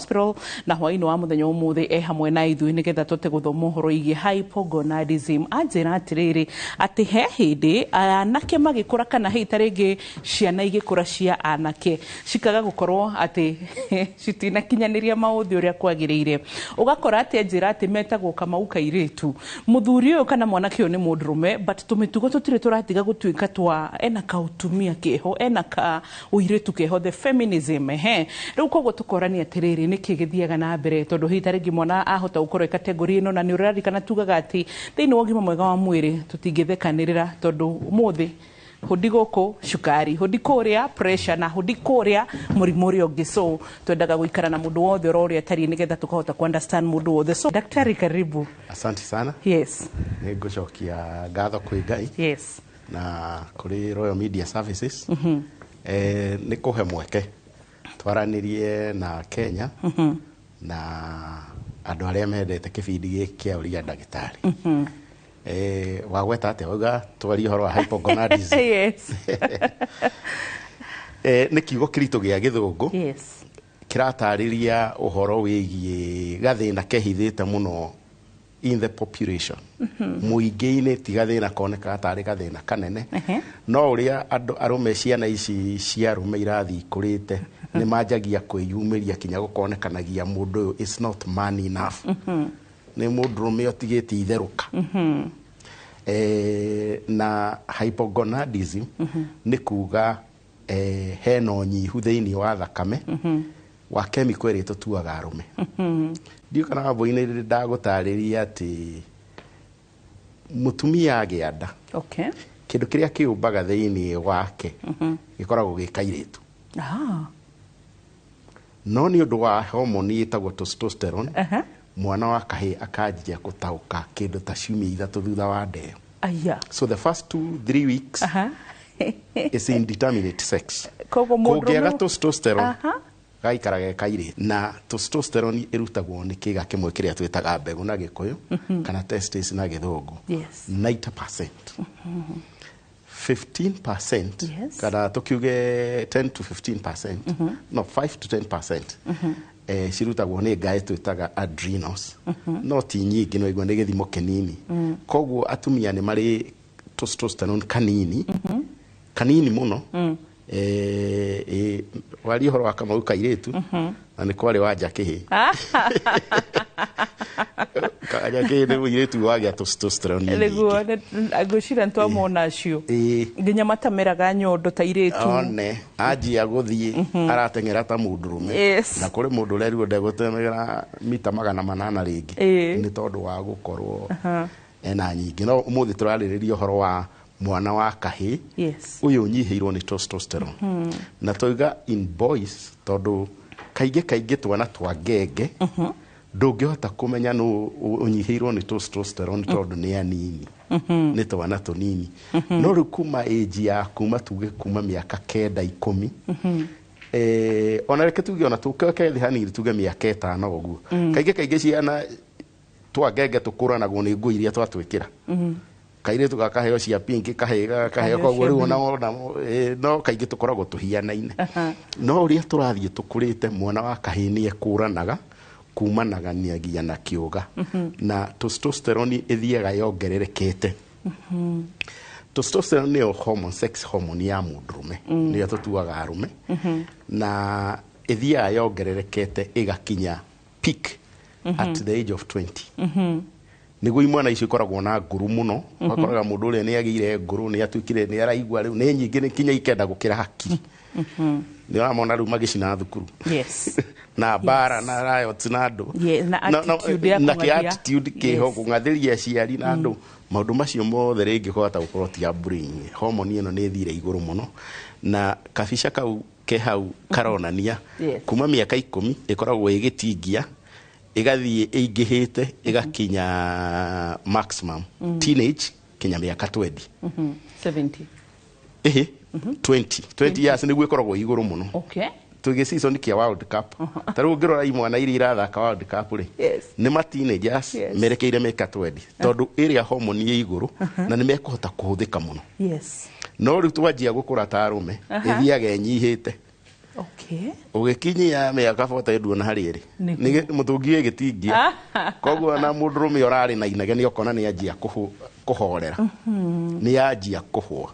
Hospital, na hwaĩ-inĩ wa mũthenya ũmũthĩ e hamwe na ithuĩ nĩgetha tũhote gũthoma ũhoro wĩgiĩ hypogonadism. Anjĩra atĩrĩrĩ, atĩ he hĩndĩ anake magĩkũra, kana hihi ta rĩngĩ ciana igĩkũra cia anake cikaga gũkorwo atĩ citinakinyanĩria maũthĩ ũrĩa kwagĩrĩire. Ũgakora atĩ anjĩra atĩ metagwo Kamau kairĩtu, mũthuri ũyũ kana mwanake ũyũ nĩ mũndũrũme, but tũmĩtugo tũtirĩ tũratiga gũtuĩka twa ena kautumia keho, ena ka ũirĩtu keho, the feminism. Ehe, rĩu koguo tũkorania atĩrĩrĩ, nĩkĩ gĩthiaga na mbere, tondũ hihi ta rĩngĩ mwana ahota gũkorwo e category ĩno. Na nĩ ũraririkana tugaga atĩ thĩinĩ wa ũgima mwega wa mwĩrĩ tũtingĩthekanĩrĩra, tondũ ũmũthĩ hũndi gũkũ cukari, hũndi kũrĩa pressure, na hũndi kũrĩa mũrimũ ũrĩa ũngĩ. So twendaga gũikara na mũndũ wothe oro ũrĩa atariĩ nĩgetha tũkahota ku understand mũndũ wothe. So daktari, karibu. Asante sana. Nĩ ngũcokia ngatho kwĩ Ngai na kũrĩ Royal Media Services nĩ kũhe mweke twaranĩrie na Kenya na andũ arĩa mendete kĩbindi gĩkĩ kĩa Ũria Ndagĩtarĩ. Wagweta atĩa, wauga twarie ũhoro wa hypogonadism? Yes. Nĩ kiugo kĩritũ gĩa Gĩthũngũ kĩratarĩria ũhoro wĩgiĩ gathĩna kehithĩte mũno in the population, mũingĩ-inĩ. Ti gathĩna konekaga tarĩ gathĩna kanene, no ũrĩa andũ arũme, ciana ici cia arũme irathiĩ ikũrĩte, nĩ manjagia kwĩyumĩria kinya gũkonekanagia mũndũ ũyũ is not man enough, nĩ mũndũrũme ũtigĩte itherũka. Na hypogonadism nĩ kuga hena ũnyihu thĩinĩ wa thakame wa chemical ĩrĩa tũtuaga arũme. Ndiũ kana wambũi-inĩ ndagũtarĩria atĩ mũtumia agĩa nda, kĩndũ kĩrĩa kĩũmbaga thĩinĩ wake gĩkoragwo gĩ kairĩtu, no nĩ ũndũ wa homoni ĩtagwo testosterone, mwana wa kahĩĩ akanjia gũtaũka kĩndũ ta ciumia 3 thutha wa nda ĩyo. Aya. So the first 2-3 weeks is indeterminate sex. Koguo mũndũrũme- Kũngĩaga testosterone, gaikara ge kairĩtu. Na testosterone ĩrutagwo nĩ kĩga kĩmwe kĩrĩa twĩtaga mbegũ na Gĩkũyũ, kana testis na Gĩthũngũ. 90%, 15%, kana tũkiuge 10 to 15%, no 5 to 10%, cirutagwo nĩ ngaĩ twĩtaga adrenals, no ti nyingĩ, no igua nĩ gĩthimo kĩnini. Koguo atumia nĩ marĩ testosterone kanini kanini mũno. Waria ũhoro wa Kamau kairĩtu, na nĩ kwarĩ wa Njakĩhĩ. Njakĩhĩ nĩ mũirĩtu wagĩa testosterone nyingĩ. Nĩguo ngwĩciria nĩtwamona acio nginya matameraga nyondo ta irĩtu. One anjia gũthiĩ arateng'era ta mũndũrũme. Na kũrĩ mũndũ ũrerirwo ndegũteng'era mita 800 rĩngĩ, nĩ tondũ wa gũkorwo ena nyingĩ. No ũmũthĩ tũrarĩrĩria ũhoro wa mwana wa kahĩĩ ũyũ ũnyihĩirwo nĩ testosterone, na twauga in boys tondũ kaingĩ kaingĩ twana twa ngenge ndũngĩhota kũmenya nũ ũnyihĩirwo nĩ testosterone, tondũ nĩ anini, nĩ twana tũnini. No rĩu kuma age ya kuma tuge kuma mĩaka 9, 10, ona reke tuge ona tũke thĩ hanini, tuge mĩaka 5 ũguo, kaingĩ kaingĩ ciana twa ngenge tũkũranagwo nĩ nguo iria twatwĩkĩra. Kairĩtu gakaheo cia pink, kahĩĩ gakaheo Kaheo koguo cia rĩu ona wona no kaingĩ tũkoragwo tũhianaine. No ũrĩa tũrathiĩ tũkũrĩte, mwana wa kahĩĩ nĩ ekũranaga kumanaganiagia na kĩũga, na testosterone ĩthiaga yongererekete. Testosterone nĩyo hormone, sex hormone ya mũndũrũme, nĩyo tũtuaga arũme, na ĩthiaga yongererekete ĩgakinya peak at the age of 20. Nĩguo imwana icio ikoragwo na nguru mũno. Ũgakoraga mũndũ ũrĩa nĩ agĩire nguru, nĩ atuĩkire nĩ araigua rĩu nĩ nyingĩ, nĩ kinya ikenda gũkĩra hakiri. Nĩ ũramona rĩu magĩcina thukuru na mbara na riots na andũ. Yeah, na attitude ya na kũng'athia. kĩ attitude kĩho, kũng'athĩria aciari na andũ, maũndũ macio mothe rĩngĩ kũhota gũkorwo ti upbringing. Hormone ĩno nĩ ĩthire igũrũ mũno, na kabica kau ke hau karonania kuma mĩaka 10 ĩkoragwo ĩgĩtingia, ĩgathiĩ ĩingĩhĩte, ĩgakinya maximum teenage kinya mĩaka 20. 70. Ĩhĩ, 20, 20 years nĩguo ĩkoragwo igũrũ mũno. Tũgĩ season kĩa World Cup, ta rĩu ũngĩrora imwana iria irathaka World Cup rĩ, nĩ ma teenagers merekeire mĩaka 20, tondũ ĩrĩa hormone ĩ igũrũ na nĩ mekũhota kũhũthĩka mũno. No rĩu twanjia gũkũra ta arũme, ĩthiaga ĩnyihĩte. Okay. Ũgĩkinyia mĩaka 40 nduona harĩa ĩrĩ. Nĩguo. Mũtũngi wĩ gĩtingia. Koguo ona mũndũrũme ũrarĩ na inegene ũkona nĩ anjia kũhorera. Nĩ anjia kũhũa.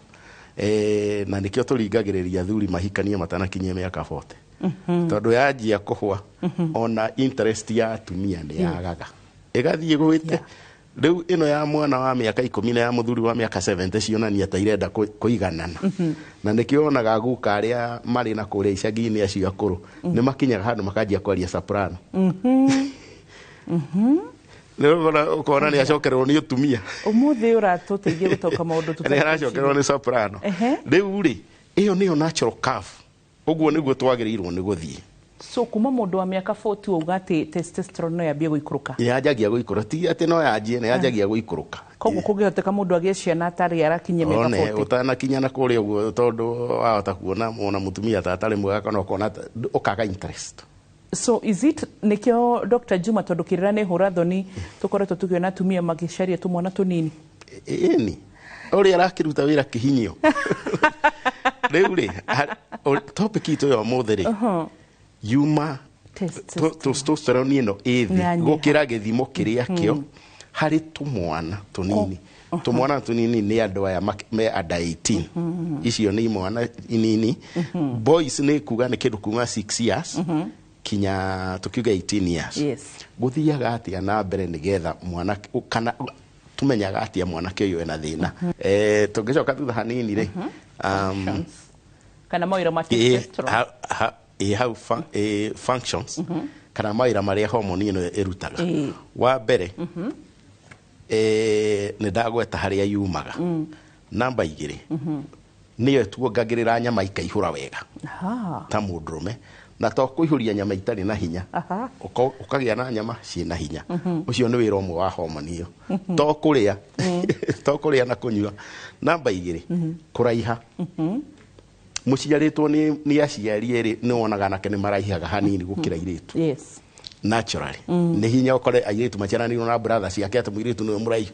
Na nĩkĩo tũringagĩrĩria athuri mahikanie matanakinyia mĩaka 40. Tondũ yanjia kũhũa ona interest ya atumia nĩ yagaga. Ĩgathiĩ gũĩte. Rĩu ĩno ya mwana wa mĩaka 10 na ya mũthuri wa mĩaka 70 cionania ta irenda kũiganana. Na nĩkĩo wonaga guka arĩa marĩ na kũrĩa icagi-inĩ acio akũrũ nĩ makinyaga handũ makanjia kwaria soprano. Rĩu ũkona nĩ acokererwo nĩ ũtumia. Ũmũthĩ ũratũteithia gũtaũka maũndũ Nĩ aracokererwo nĩ soprano. Rĩu rĩ, ĩyo nĩyo natural curve. Ũguo nĩguo twagĩrĩirwo nĩ gũthiĩ. So kuma mũndũ wa mĩaka 40 wauga atĩ testosterone no yambie gũikũrũka. Yanjagia gũikũrũka, ti atĩ no yanjie, nĩ yanjagia gũikũrũka. Koguo kũngĩhoteka mũndũ agĩe ciana atarĩ arakinyia mĩaka One 40. ũtanakinya na kũrĩa ũguo tondũ wahota kuona ona mũtumia ta atarĩ mwega kana ũkona ũkaga interest. So is it nĩkĩo Dr. Juma tondũ kĩrĩra nĩ hũra thoni tũkoretwo tũkĩona atumia magĩcaria tũmwana tũnini? Ĩni ũrĩa arakĩruta wĩra kĩhinyio. Rĩu rĩ, topic itũ ya ũmũthĩ rĩ, yuma testosterone ĩno ĩ thĩ Yanyiha. gũkĩra gĩthimo kĩrĩa kĩo harĩ tũmwana tũnini. Tũmwana tũnini nĩ andũ aya me under 18. Icio nĩ imwana inini. Boys nĩ kuga nĩ kĩndũ kuma 6 years kinya tukiuga 18 years. Yes. Gũthiaga atĩa na mbere nĩgetha mwana kana tumenyaga atĩa mwanake ũyũ ena thĩna. Tũngĩcoka thutha hanini rĩ, Kana mawĩra ma testosterone. Hau functions kana mawĩra marĩa hormone ĩno ĩrutaga. Wa mbere, nĩ ndagweta harĩa yumaga. Namba 2, nĩyo ĩtuongagĩrĩra nyama ikaihũra wega ta mũndũrũme, na to kũihũria nyama itarĩ na hinya, ũkagĩa na nyama ciĩna hinya. Ũcio nĩ wĩra ũmwe wa hormone ĩyo. To kũrĩa, to kũrĩa na kũnyua. Namba 2, kũraiha. Mũciarĩtwo nĩ aciari erĩ nĩ wonaga anake nĩ maraihaga hanini gũkĩra airĩtu. Yes. Naturally. Nĩ hinya ũkore airĩtu maciaranĩirwo na brother ciake atĩ mũirĩtu nĩwe mũraihu.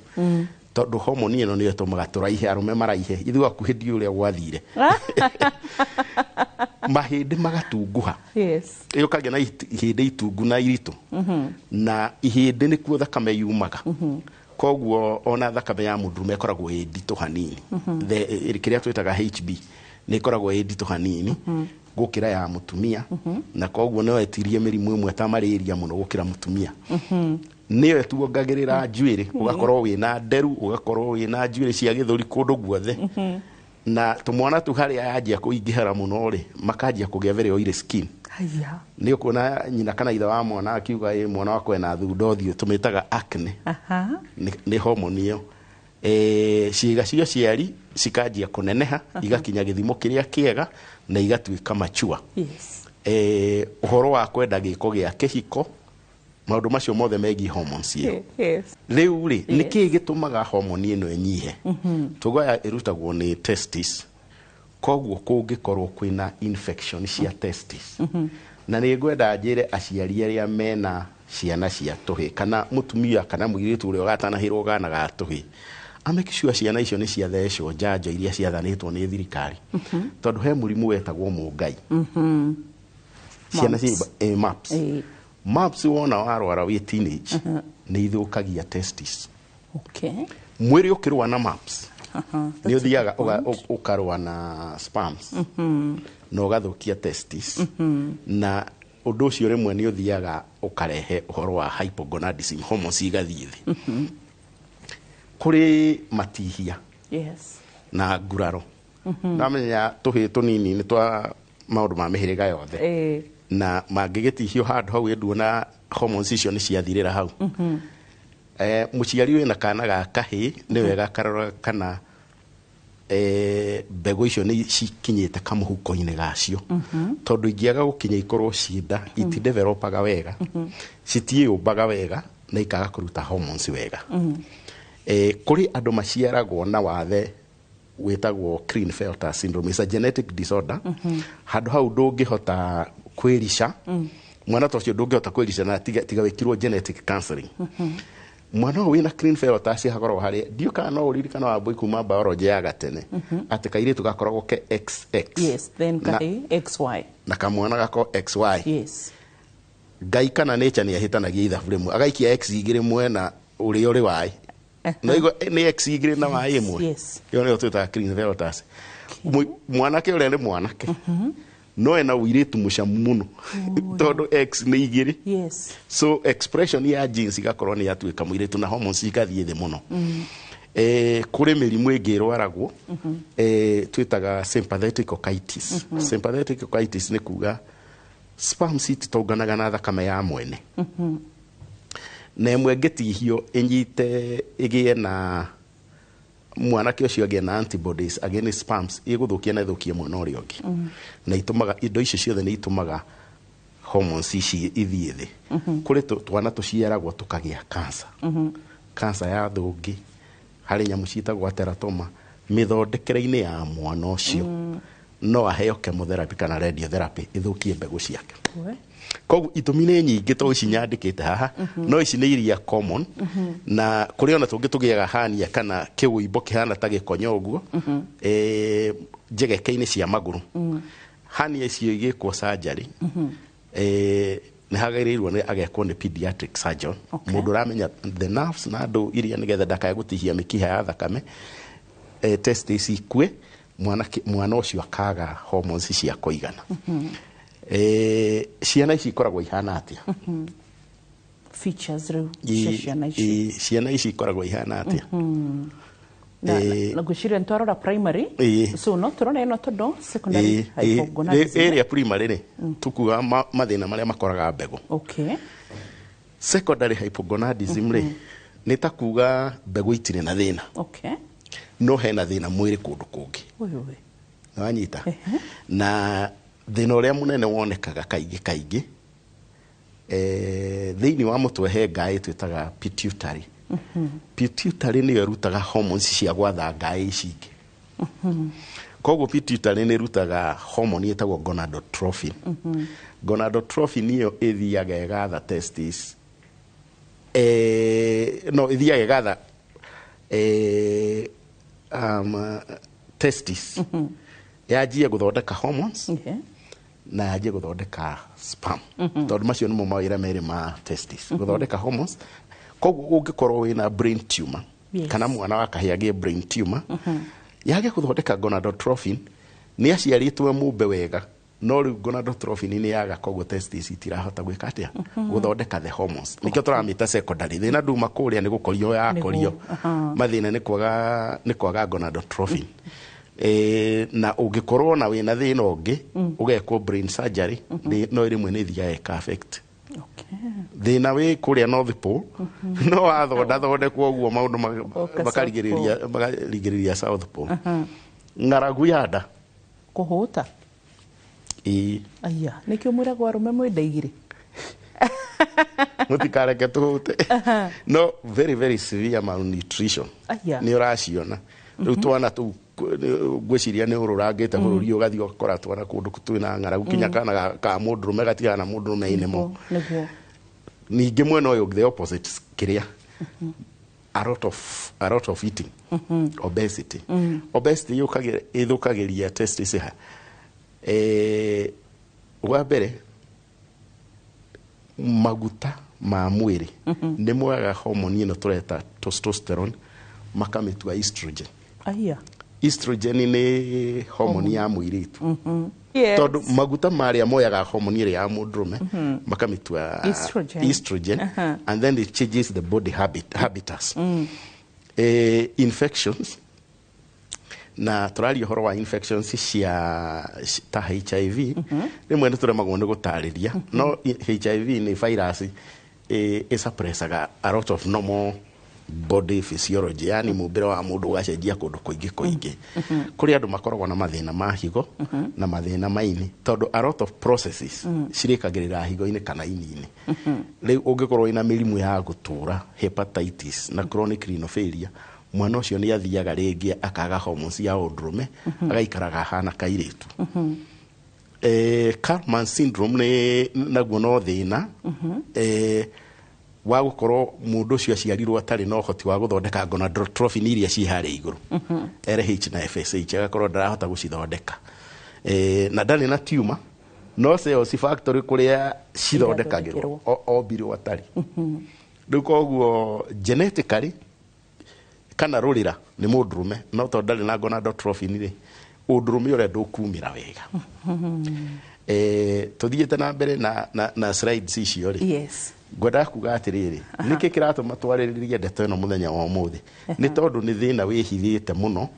Tondũ hormone ĩno nĩyo ĩtũmaga tũraihe, arũme maraihe. Ithuĩ hakuhĩ ndiũĩ ũrĩa gwathire. Mahĩndĩ magatunguha. Yes. Ũkagĩa na ihĩndĩ itungu na iritũ. Na ihĩndĩ nĩkuo thakame yumaga. Koguo ona thakame ya mũndũrũme ĩkoragwo ĩ nditũ hanini. Kĩrĩa twĩtaga HB nĩ ĩkoragwo ĩ nditũ hanini gũkĩra ya mũtumia, na koguo no ĩtirie mĩrimũ ĩmwe ta malaria mũno gũkĩra mũtumia. Nĩyo ĩtuongagĩrĩra njuĩrĩ, ũgakorwo wĩna nderu, ũgakorwo wĩna njuĩrĩ cia gĩthũri kũndũ guothe. Na tũmwana tu harĩa yanjia kũingĩhĩra mũno rĩ, makanjia kũgĩa very oily skin. Haya. Nĩ ũkuona nyina kana ithe wa mwana akiuga ĩ mwana wakwa ena thunda ũthiũ, tũmĩtaga acne. Nĩ hormone ĩyo. Ciĩga cia ũciari cikanjia kũneneha, igakinya gĩthimo kĩrĩa kĩega na igatuĩka mature. Yes. Ũhoro wa kwenda gĩko gĩa kĩhiko, maũndũ macio mothe megiĩ hormones ĩyo. Yes. Rĩu rĩ, nĩ kĩĩ gĩtũmaga hormone ĩno ĩnyihe? Tũgaya ĩrutagwo nĩ testis. Koguo kũngĩkorwo kwĩna infection cia testis. Na nĩ ngwenda njĩre aciari arĩa mena ciana cia tũhĩ kana mũtumia kana mũirĩtu ũrĩa ũgatanahĩrwo gana ga tũhĩ, amake sure ciana icio nĩ ciathecwo njanjo iria ciathanĩtwo nĩ thirikari. Tondũ he mũrimũ wetagwo mũngai. Ciana cia mumps. Mumps wona warwara wĩ teenage nĩ ithũkagia testis. Okay. Mwĩrĩ ũkĩrũa na mumps nĩ ũthiaga ũkarũa na sperms na ũgathũkia testis, na ũndũ ũcio rĩmwe nĩ ũthiaga ũkarehe ũhoro wa hypogonadism, hormones igathiĩ thĩ. Kũrĩ matihia. Yes. Na nguraro. Ndamenya tũhĩ tũnini nĩ twa maũndũ ma mĩhĩrĩga yothe. Na mangĩgĩtihio handũ hau nduona hormones icio nĩ ciathirĩra hau. Mũciari wĩna kana ga kahĩ nĩ wega karora kana mbegũ icio nĩ cikinyĩte kamũhuko-inĩ gacio. Tondũ ingĩaga gũkinya ikorwo ciĩ nda, itidevelopaga wega, citiĩyũmbaga wega na ikaga kũruta hormones wega. Kũrĩ andũ maciaragwo na wathe wĩtagwo Klinefelter syndrome. It's a genetic disorder. Handũ hau ndũngĩhota kwĩrica, mwana ta ũcio ndũngĩhota kwĩrica na tiga wĩkirwo genetic counseling. Mwana ũyũ wĩna Klinefelter hakoragwo harĩa ndiũ kana no ũririkana wa mbui kuma biology ya gatene atĩ kairĩtu gakoragwo ke XX. Yes, then kahi XY. Na kamwana gako XY. Yes. Ngai kana nature nĩ ahĩtanagia ithabu rĩmwe agaikia X igĩrĩ mwena ũrĩa ũrĩ Y no igo nĩ X igĩrĩ na Y ĩmwe. Yes. Ĩyo nĩyo twĩtaga Klinefelter. Mwanake ũrĩa nĩ mwanake no ena ũirĩtu mũcamu mũno tondũ X nĩ igĩrĩ. Yes. So expression ya genes igakorwo nĩ yatuĩka mũirĩtu na hormones igathiĩ thĩ mũno. Kũrĩ mĩrimũ ĩngĩ ĩrwaragwo twĩtaga sympathetic orchitis. Sympathetic orchitis nĩ kuga sperms ititonganaga na thakame ya mwene. Na ĩmwe ĩngĩtihio ĩnyite ĩgĩe na mwanake ũcio agĩe na antibodies against sperms ĩgũthũkia na ĩthũkie mwana ũrĩa ũngĩ. Na itũmaga indo icio ciothe nĩ itũmaga hormones ici ithiĩ thĩ. Kũrĩ twana tũciaragwo tũkagĩa cancer. Cancer ya thũngĩ harĩ nyamũ ciĩtagwo teratoma mĩthondekere-inĩ ya mwana ũcio. No aheo chemotherapy kana radiotherapy ĩthũkie mbegũ ciake. Koguo itũmi nĩ nyingĩ to ici nyandĩkĩte haha no ici nĩ iria common. Na kũrĩ ona tũngĩ tũgĩaga hania kana kĩwũimbo kĩhana ta gĩkonyo ũguo njegeke-inĩ cia magũrũ. Hania icio igĩkwo surgery nĩ hagĩrĩirwo nĩ agekwo nĩ pediatric surgeon. Mũndũ ũramenya the nerves na andũ iria nĩgetha ndakae gũtihia mĩkiha ya thakame testes ikue mwana ũcio akaga hormones cia kũigana. Ciana ici ikoragwo ihana atĩa? Features rĩu cia ciana ici. Ciana ici ikoragwo ihana atĩa? Na ngwĩciria nĩ twarora primary. So no tũrore ĩno tondũ secondary hypogonadism. Ĩrĩa primary rĩ tukuga mathĩna marĩa makoraga mbegũ. Okay. Secondary hypogonadism rĩ nĩ ta kuga mbegũ itirĩ na thĩna. Okay. No hena thĩna mwĩrĩ kũndũ kũngĩ. Nĩwanyita? Na thĩna ũrĩa mũnene wonekaga kaingĩ kaingĩ thĩinĩ wa mũtwe he ngaĩ twĩtaga pituitary. Pituitary nĩyo ĩrutaga hormones cia gwatha ngaĩ ici ingĩ. Koguo pituitary nĩ ĩrutaga hormone ĩtagwo gonadotrophin. Gonadotrophin ĩyo ĩthiaga ĩgatha testes no ĩthiaga ĩgatha testes yanjie gũthondeka hormones na yanjie gũthondeka sperm. Tondũ macio nĩmo mawĩra merĩ ma testes gũthondeka hormones. Koguo ũngĩkorwo wĩna brain tumor kana mwana wa kahĩĩ agĩe brain tumor yage gũthondeka gonadotrophin nĩ aciarĩtwo mũmbe wega no rĩu gonadotrophin nĩ yaga koguo testes itirahota gwĩka atĩa gũthondeka the hormones. Nĩkĩo tũramĩta secondary. Thĩna nduma kũrĩa nĩ gũkorio yakorio mathĩna nĩ kwaga gonadotrophin. Na ũngĩkorwo na wĩna thĩna ũngĩ ũgekwo brain surgery no rĩmwe nĩ ĩthiaga ĩka affect. Thĩna wĩ kũrĩa North Pole no wathondathondekwo ũguo maũndũ makarigĩrĩria South Pole. Ng'aragu ya nda kũhũta. Aya nĩkĩo mwĩragwo arũme mwĩ nda igĩrĩ. Mũtikareke tũhũte. No very very severe malnutrition nĩ ũraciona rĩu twana tũu ngwĩciria nĩ ũrũrangĩte bũrũri ũgathiĩ ũgakora twana kũndũ twĩna ng'aragu kinya kana ka mũndũrũme gatigana na mũndũrũme inemo. Ningĩ mwena ũyũ the opposite kĩrĩa a lot of eating. Obesity. Obesity ĩthũkagĩria testes ha. Wa mbere maguta ma mwĩrĩ nĩ moyaga hormone ĩno tũreta testosterone makamĩtua estrogen. Aya. Estrogen nĩ hormone ya mũirĩtu. Tondũ maguta marĩa moyaga hormone ĩrĩa ya mũndũrũme makamĩtua estrogen and then it changes the body habitus. Infections na tũraria ũhoro wa infections cia ta HIV rĩmwe nĩ tũremagwo nĩ gũtarĩria no HIV nĩ virus ĩsuppressaga a lot of normal body physiology yani mũmbĩre wa mũndũ ũgacenjia kũndũ kũingĩ kũingĩ. Kũrĩ andũ makoragwo na mathĩna ma higo na mathĩna ma ini tondũ a lot of processes cirĩkagĩrĩra higo-inĩ kana ini-inĩ. Rĩu ũngĩkorwo wĩna mĩrimũ ya gũtũra hepatitis na chronic renal failure mwana ũcio nĩ athiaga rĩngĩ akaga hormones ya ũndũrũme agaikaraga ahana kairĩtu. Kallmann syndrome nĩ naguo no thĩna. Wa gũkorwo mũndũ ũcio aciarirwo atarĩ na ũhoti wa gũthondeka gonadotrophin iria ciĩ harĩa igũrũ, LH na FSH, agakorwo ndarahota gũcithondeka. Na ndarĩ na tumor, no cells factory kũrĩa cithondekagĩrwo ombirwo atarĩ. Rĩu koguo genetically kana rũrĩra nĩ mũndũrũme, no tondũ ndarĩ na gonadotrophin rĩ, ũndũrũme ũrĩa ndũkumĩra wega. Tũthiĩte na mbere na slides icio rĩ, ngwendaga kuga atĩrĩrĩ, nĩkĩ kĩratũma twarĩrĩrie ndeto ĩno mũthenya wa ũmũthĩ? Nĩ tondũ nĩ thĩna wĩhithĩte mũno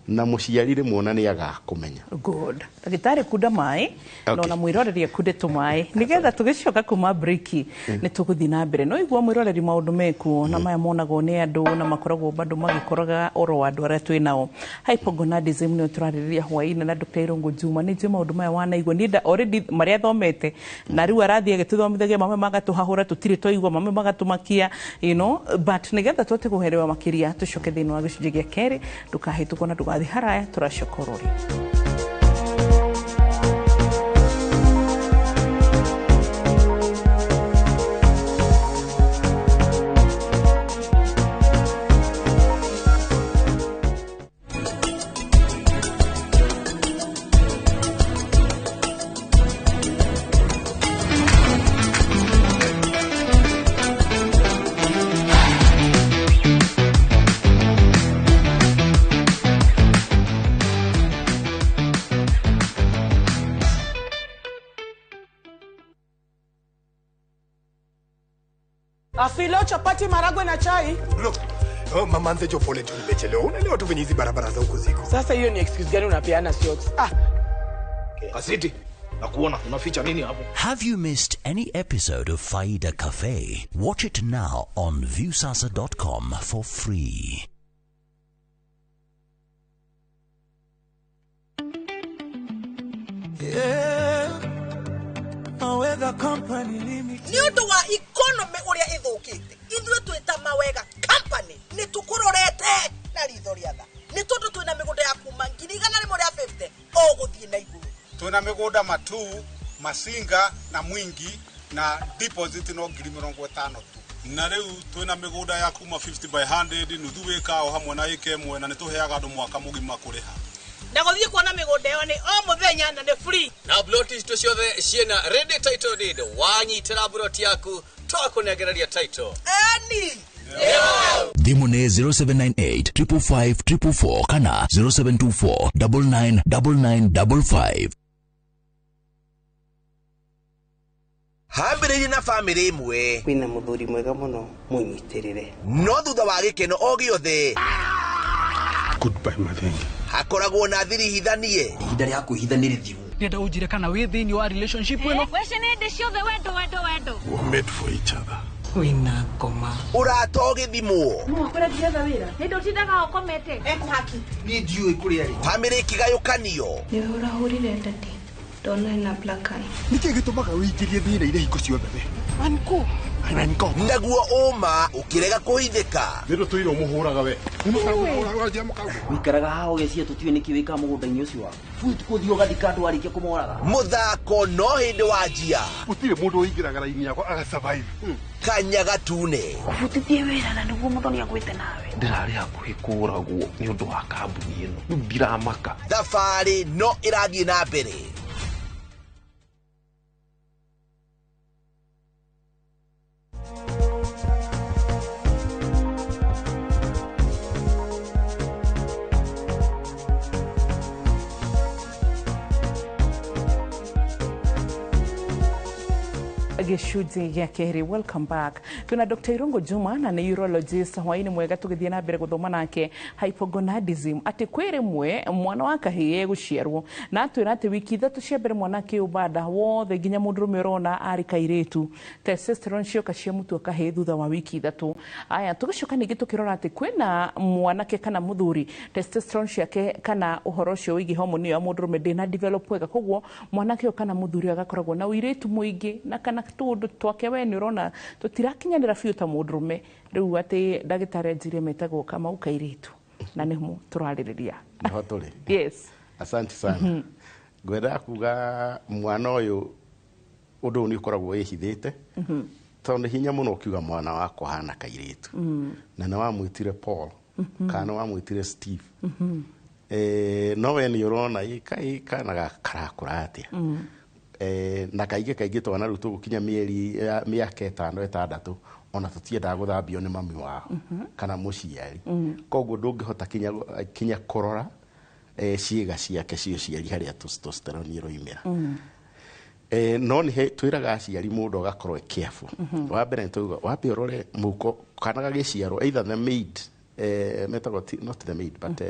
na mũciari rĩmwe ona nĩ agakũmenya. Good. Ndagĩtarĩ, kunda maĩ na ona mwĩroreri akunde tũmaĩ nĩgetha tũgĩcoka kuma break nĩ tũgũthiĩ na mbere. No igua mwĩroreri, maũndũ mekuo na maya monagwo nĩ andũ na makoragwo bado magĩkoraga oro andũ arĩa twĩ nao. Hypogonadism nĩyo tũrarĩrĩria hwaĩ-inĩ na Dr. Irungu Juma. Nĩ njũĩ maũndũ maya wanaigua. Niĩ already marĩa thomete na rĩu arathiĩ agĩtũthomithagia, mamwe magatũhahũra tũtirĩ twaigua, mamwe magatũmakia, but nĩgetha tũhote kũherewa makĩria, tũcoke thĩinĩ wa gĩcunjĩ gĩa kerĩ. Ndũkahĩtũkwo na ndũgathiĩ haraya, tũracoka orori. Afilo, chapati, maragwe na chai. Look, oh, mama Nzejo, pole tu nimechelewa. Unaelewa tu venye hizi barabara za huku ziko. Sasa hiyo ni excuse gani unapeana, Siox? Ah. Kasiti, nakuona unaficha nini hapo? Have you missed any episode of Faida Cafe? Watch it now on Viusasa.com for free. Yeah. Mawega Company Limited. Nĩ ũndũ wa economy ũrĩa ĩthũkĩte, ithuĩ twĩta Mawega Company nĩ tũkũrorete na ritho rĩa tha, nĩ tondũ twĩna mĩgũnda ya kuma 150,000 o gũthiĩ na igũrũ. Twĩna mĩgũnda Matuu, Masinga na Mwingi, na deposit no 50,000 tu. Na rĩu twĩna mĩgũnda ya kuma 50 by 100, nuthu wĩka o hamwe na ĩka ĩmwe, na nĩ tũheaga andũ mwaka mũgima kũrĩha. Na gũthiĩ kuona mĩgũnda ĩyo nĩ o mũthenya na nĩ free. Na ploti citũ ciothe ciĩna ready title deed. Wanyitĩra ploti yaku, twakũnengereria title. Eni. Thimũ nĩ 0798 555 444 kana 0724 999955. Hambĩrĩirie na bamĩrĩ ĩmwe. Kwĩna mũthuri mwega mũno, mũnyitĩrĩre. No thutha wa gĩkeno o gĩothe, Goodbye, Mathengi. hakoragwo na thiri hithanie. Ihinda rĩa kwĩhitha nĩ rĩthiru. Ndĩrenda ũnjĩre kana wĩ thĩinĩ wa relationship ĩno. Wece nĩ hĩndĩ ciothe wendo, wendo, wendo. We're made for each other. Wĩna ngoma. Ũrata ũgĩthimwo. Mwakũrĩa ndietha wĩra nĩ ndũtindaga ũkomete Ekuhaki. Niĩ ndiũĩ kũrĩa rĩ. Bamĩrĩ ĩkĩgayũkanio. Nĩwe ũrahũrire ndadi, ndona ena black eye. Nĩkĩ gĩtũmaga wĩingĩrie thĩna-inĩ hingo ciothe we? Anko. Anko. Naguo ũma ũkĩrega kũhithĩka. Nĩ ndũtũire ũmũhũraga we. Wĩikaraga haha ũgeciria tũtiũĩ nĩkĩ wĩkaga mũgũnda-inĩ ũcio waku. Buĩ kũthiĩ ũgathika andũ warĩkia kũmoraga. Mũthako no hĩndĩ wanjia. Gũtirĩ mũndũ ũingĩraga raini yakwa agasurvive. Kanya gatune. Ũbutithie wĩra na nĩguo Mũthoni agwĩte nawe. Ndĩrarĩ hakuhĩ kũragwo nĩ ũndũ wa kambuni ĩno. Rĩu ndiramaka. Thabarĩ no ĩrathiĩ na mbere. Gĩcunjĩ gĩa kerĩ, welcome back. Twĩna Dr. Irungu Juma na nĩ urologist. Hwaĩ-inĩ mwega. Tũgĩthiĩ na mbere gũthoma nake hypogonadism, atĩ kwĩ rĩmwe mwana wa kahĩĩ egũciarwo na atwĩra atĩ wiki 3 cia mbere mwana akĩũmba nda wothe nginya mũndũrũme ũrona arĩ kairĩtu, testosterone cioka ciamutua kahĩĩ thutha wa wiki 3. Aya, tũgĩcoka ningĩ tũkĩrora atĩ kwĩna mwanake kana mũthuri testosterone ciake kana ũhoro ũcio wĩgiĩ homoni ĩyo ya mũndũrũme ndĩna develop wega, koguo mwanake ũyũ kana mũthuri ũyũ agakoragwo na ũirĩtu mũingĩ na kana tũũndũ twake we nĩ ũrona tũtirakinyanĩra biũ ta mũndũrũme. Rĩu atĩ ndagĩtarĩ anjire metagwo Kamau kairĩtu, na nĩmo tũrarĩrĩria. Nĩho tũrĩ. Yes. Asante sana. Ngwendaga kuga mwana ũyũ, ũndũ ũyũ nĩ ũkoragwo wĩhithĩte. Tondũ nĩ hinya mũno ũkiuga mwana wakwa hana kairĩtu na nĩ wamwĩtire Paul kana nĩ wamwĩtire Steve. No we nĩ ũrona ĩ, kai kana gaka karakũra atĩa. Na kaingĩ kaingĩ twana rĩu tũgũkinya mĩeri mĩaka 5 6 ona tũtiendaga gũthambio nĩ mami wao kana mũciari. Koguo ndũngĩhota kinya kũrora ciĩga ciake cia ũciari harĩa testosterone ĩroimĩra. No nĩ twĩraga aciari mũndũ agakorwo e careful. Wa mbere nĩ twauga wambe ũrore mũhuko kana gagĩciarwo, either the maid, metagwo not the maid but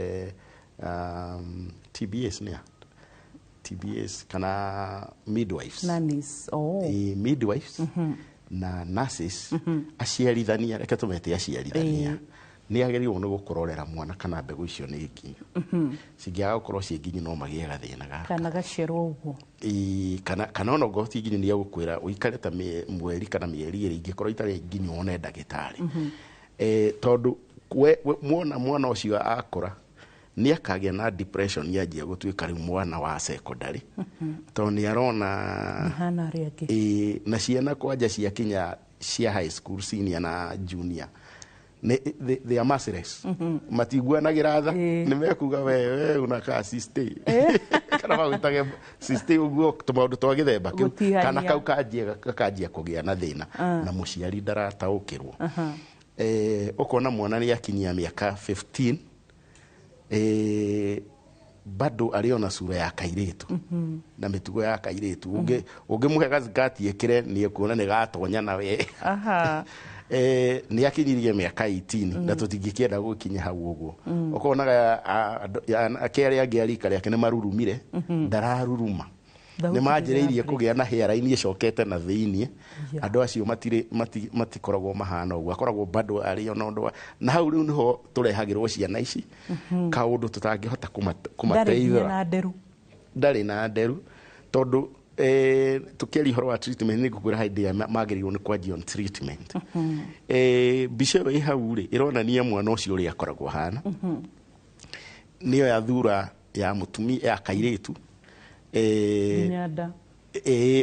TBS nĩa TBS kana midwives. Nannies. Oh. Midwives na nurses, aciarithania, reke tũmete aciarithania, nĩ agĩrĩirwo nĩ gũkũrorera mwana kana mbegũ icio nĩ nginyu. Cingĩaga gũkorwo ciĩ nginyu no magĩe gathĩna gaka. Kana gaciarwo ũguo. Ĩĩ, kana ona ũngĩkorwo ti nginyu nĩ egũkwĩra ũikare ta mweri kana mĩeri 2, ingĩkorwo itarĩ nginyu wone ndagĩtarĩ. Tondũ we mwana ũcio akũra nĩ akagĩa na depression yanjia gũtuĩka rĩu mwana wa secondary, tondũ nĩ arona hana arĩa angĩ. Ĩĩ, na ciana kwanja ciakinya cia high school, senior na junior, they are merciless. Matiguanagĩra tha, nĩ mekuga we unakaa sister kana magwĩtage sister ũguo, tũmaũndũ twa gĩthemba kĩu. Gũtihania. Kana kau kanjia gakanjia kũgĩa na thĩna na mũciari ndarataũkĩrwo. Ũkona mwana nĩ akinyia mĩaka 15, bado arĩ ona sura ya kairĩtu na mĩtugo ya kairĩtu. Ũngĩmũhe gacikati ĩkĩre nĩ ekuona nĩ gatonya nawe. Nĩ akinyirie mĩaka 18 na tũtingĩkĩenda gũkinya hau ũguo. Ũkonaga anake arĩa angĩ a rika rĩake nĩ marurumire, ndararuruma. Thauti nĩ manjĩrĩirie nĩ kũgĩa na hairline ĩcokete na thĩiniĩ. Andũ acio matirĩ matikoragwo mahana ũguo, akoragwo bado arĩ ona ũndũ na hau rĩu nĩho tũrehagĩrwo ciana ici kaũndũ tũtangĩhota Ndarĩ nginya kũmateithũra. na nderu. Ndarĩ na nderu tondũ tũkĩaria ũhoro wa treatment nĩ ngũkwĩra hĩndĩ ĩrĩa magĩrĩirwo nĩ kwanjia on treatment. Mbica ĩyo ĩ hau rĩ ĩronania mwana ũcio ũrĩa akoragwo ahana. Nĩyo ya thura ya mũtumia ya kairĩtu. Nginya nda.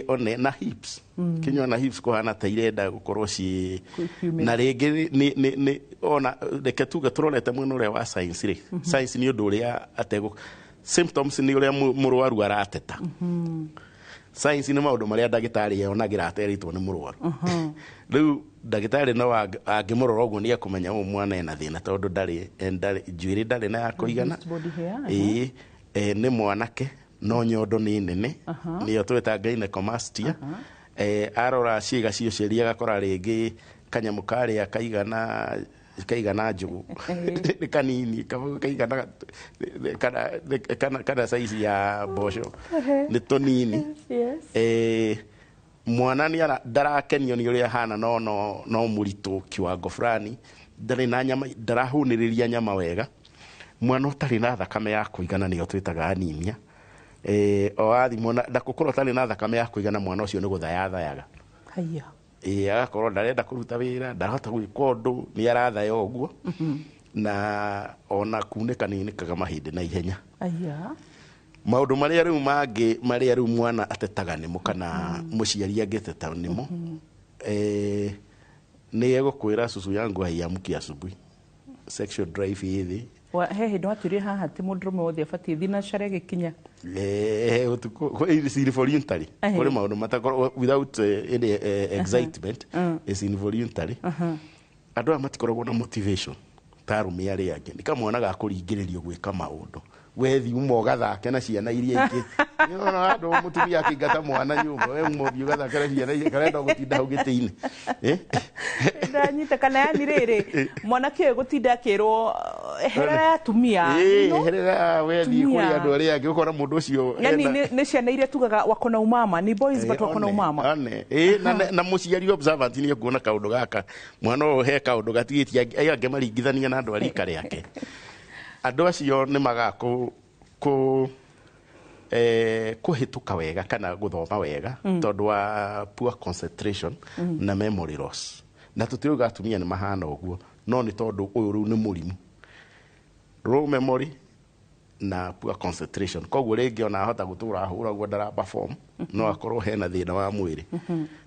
One na hips. Kinyua na hips kũhana ta irenda gũkorwo ci Kiumĩra. Na rĩngĩ nĩ ona reke tuge tũrorete mwena ũrĩa wa science rĩ. Science nĩ ũndũ ũrĩa ategũ symptoms nĩ ũrĩa mũrwaru arateta. Science nĩ maũndũ marĩa ndagĩtarĩ yonagĩra aterĩtwo nĩ mũrwaru. Rĩu ndagĩtarĩ no angĩmũrora ũguo nĩ ekũmenya ũyũ mwana ena thĩna tondũ ndarĩ njuĩrĩ ndarĩ na ya kũigana. Reduced body hair, Ĩĩ, nĩ mwanake no nyondo nĩ nene, nĩyo twĩta gynecomastia. Arora ciĩga cia ũciari agakora rĩngĩ kanyamũ karĩa kaigana njũgũ nĩ kanini, kaigana kana size ya mboco nĩ tũnini. Mwana nĩ ndarakenio nĩ ũrĩa ahana, no mũritũ kiwango fulani, ndarĩ na nyama, ndarahũnĩrĩria nyama wega. Mwana ũtarĩ na thakame ya kũigana nĩyo twĩtaga anemia. O athimwo na gũkorwo ũtarĩ na thakame ya kũigana, mwana ũcio nĩ gũthayathayaga. Haiya. Agakorwo ndarenda kũruta wĩra, ndarahota gwĩka ũndũ, nĩ arathaya ũguo. Na ona kunĩka nĩ unĩkaga mahĩndĩ na ihenya. Aya. Maũndũ marĩa rĩu mangĩ marĩa rĩu mwana atetaga nĩmo kana mũciari angĩteta nĩmo, nĩ egũkwĩra cucu yangu haiamki asubuhi, sexual drive ĩ thĩ. He hĩndĩ watwĩrire haha atĩ mũndũrũme wothe abatiĩ thinacare gĩkinya. Ũtukũ, it's involuntary. Kũrĩ maũndũ matakoragwo without any excitement, it's involuntary. Andũ aya matikoragwo na motivation ta arũme arĩa angĩ. Nĩ kamwana ga kũringĩrĩrio gwĩka maũndũ. We thiĩ uma ũgathake na ciana iria ingĩ. Nĩ ũrona andũ mũtumia akĩingata mwana nyũmba, we uma ũthiĩ ũgathake na ciana iria, karenda gũtinda hau gĩtĩ-inĩ. Ndanyita kana yani rĩrĩ, mwanake ũyũ gũtinda akĩrwo eherera atumia. Eherera, we thiĩ kũrĩ andũ arĩa angĩ, ũkona mũndũ ũcio Yani nĩ ciana iria tugaga wako na umama, ni boys but wako na umama. One. Na mũciari observant nĩ ekuona kaũndũ gaka, mwana ũyũ he kaũndũ gatigĩtie aya angĩ maringithania na andũ a rika rĩake. Andũ acio nĩ magaga kũhĩtũka wega kana gũthoma wega tondũ wa poor concentration na memory loss. Na tũtirauga atumia nĩ mahana ũguo, no nĩ tondũ ũyũ rĩu nĩ mũrimũ. Low memory Na poor concentration, koguo rĩngĩ ona ahota gũtũra ahũragwo ndara perform, no akorwo hena thĩna wa mwĩrĩ.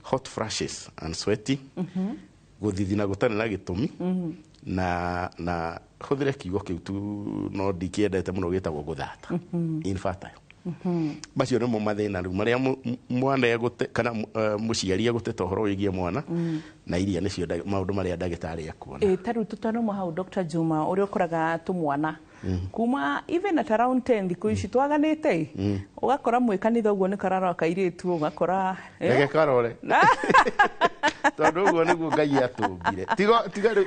Hot flashes and sweating, gũthithina gũtarĩ na gĩtũmi, na hũthĩre kiugo kĩu tu no ndikĩendete mũno, gĩtagwo gũthata, infertile. Macio nĩmo mathĩna rĩu marĩa mwana egũte kana mũciari egũteta ũhoro wĩgiĩ mwana, na iria nĩcio maũndũ marĩa ndagĩtarĩ ekuona. Ĩ ta rĩu tũtanoma hau, Dr. Juma, ũrĩa ũkoraga tũmwana kuma even at around 10 thikũ ici twaganĩte, ũgakora mwĩ kanitha ũguo nĩ kararora kairĩtu, ũgakora Reke karore, tondũ ũguo nĩguo Ngai atũmbire.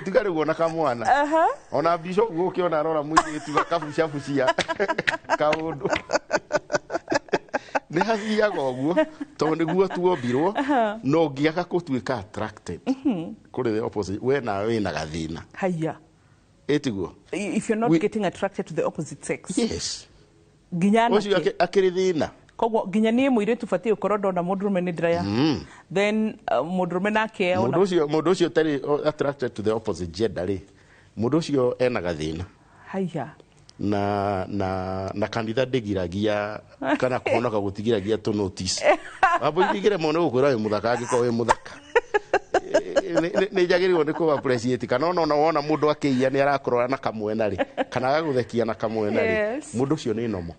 Tiga rĩu ona kamwana, ona mbica ũguo ũkĩona arora mũirĩtu gakabucabucia kaũndũ, nĩ hathiaga ũguo tondũ nĩguo tuombirwo. No ũngĩaga gũtuĩka attracted kũrĩ the opposite, we nawe wĩna gathĩna. Haya. Ĩtiguo? If you're not getting attracted to the opposite sex. Yes. Nginya ũcio anake. Akĩrĩ thĩna. Koguo nginya niĩ mũirĩtu batiĩ gũkorwo ndona mũndũrũme nĩ ndĩraya, then mũndũrũme nake ona Mũndũ ũcio ũtarĩ attracted to the opposite gender rĩ, mũndũ ũcio ena gathĩna. Haya. Na kanitha ndĩgiragia kana kũhonoka gũtigiragia tũ notice wambo ingĩgire mũno gũkwĩra wĩ mũthaka, angĩkorwo wĩ mũthaka. Nĩ njagĩrĩirwo nĩ kũ appreciate, kana ona wona mũndũ akĩiya nĩ arakũrora na kamwena rĩ, kana agagũthekia na kamwena rĩ, mũndũ ũcio nĩ nomo.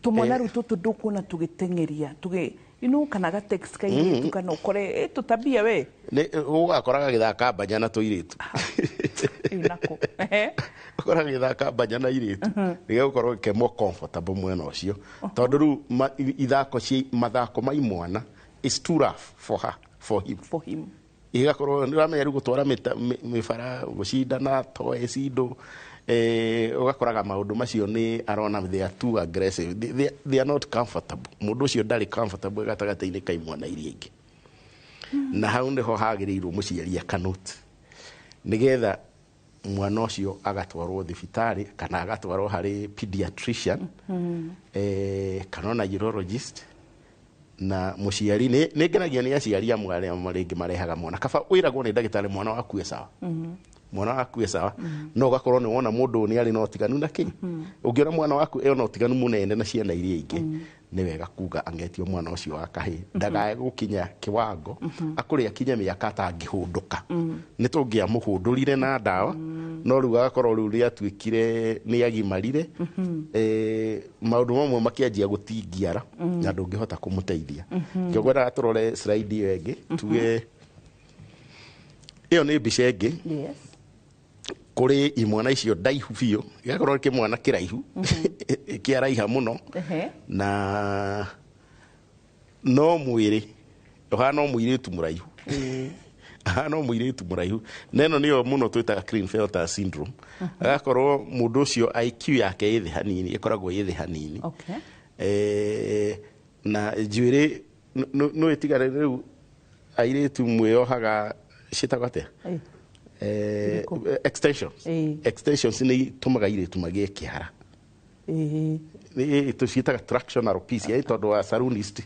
Tũmwana rĩu tũtũ ndũkuona tũgĩteng'eria tũgĩ kana ga text kairĩtu, kana ũkore tũtabia we. Nĩ ũgakora gagĩthaka mbanya na tũirĩtu. Nako. Ũkora gagĩthaka mbanya na irĩtu, nĩgegũkorwo ke more comfortable mwena ũcio, tondũ rĩu ithako cia mathako ma imwana is too rough for her, for him. For him. Igakorwo nĩ ũramenya rĩu gũtwara mĩbara, gũcindana toys, indo, ũgakoraga maũndũ macio nĩ arona they are too aggressive. They are not comfortable. Mũndũ ũcio ndarĩ comfortable gatagatĩ-inĩ ka imwana iria ingĩ, na hau nĩho hagĩrĩirwo mũciari akanote nĩgetha mwana ũcio agatwarwo thibitarĩ kana agatwarwo harĩ pediatrician, kana ona urologist. Na mũciari nĩ ngenagio nĩ aciari amwe arĩa rĩngĩ marehaga mwana, kaba wĩragwo nĩ ndagĩtarĩ mwana waku e sawa, mwana waku e sawa, no ũgakorwo nĩ wona mũndũ ũyũ nĩ arĩ na ũtiganu na kĩ. Ũngĩona mwana waku ena ũtiganu mũnene na ciana iria ingĩ, nĩ wega kuga angetio mwana ũcio wa kahĩ ndagae gũkinya kĩwango akũrĩ akinye mĩaka atangĩhũndũka. Nĩ tũngĩamũhũndũrire na ndawa, no rĩu agakorwo rĩu nĩ atuĩkire nĩ agimarire, maũndũ mamwe makĩanjia gũtingiara na ndũngĩhota kũmũteithia. Kĩo ngwendaga tũrore slide ĩyo ĩngĩ, tuge ĩyo nĩ mbica ĩngĩ. Kũrĩ imwana icio ndaihu biũ, gĩgakorwo kĩmwana kĩraihu, kĩaraiha mũno, na no mwĩrĩ ũhana o mũirĩtu mũraihu, ahana o mũirĩtu mũraihu, na ĩno nĩyo mũno twĩtaga Klinefelter syndrome. Agakorwo mũndũ ũcio IQ yake ĩ thĩ hanini, ĩkoragwo ĩ thĩ hanini. Na njuĩrĩ no ĩtigare rĩu airĩtu mwĩyohaga ciĩtagwo atĩa? Extensions. Extensions nĩ itũmaga airĩtu magĩe kĩhara. Tũciĩtaga traction alopecia, ĩ tondũ wa salonist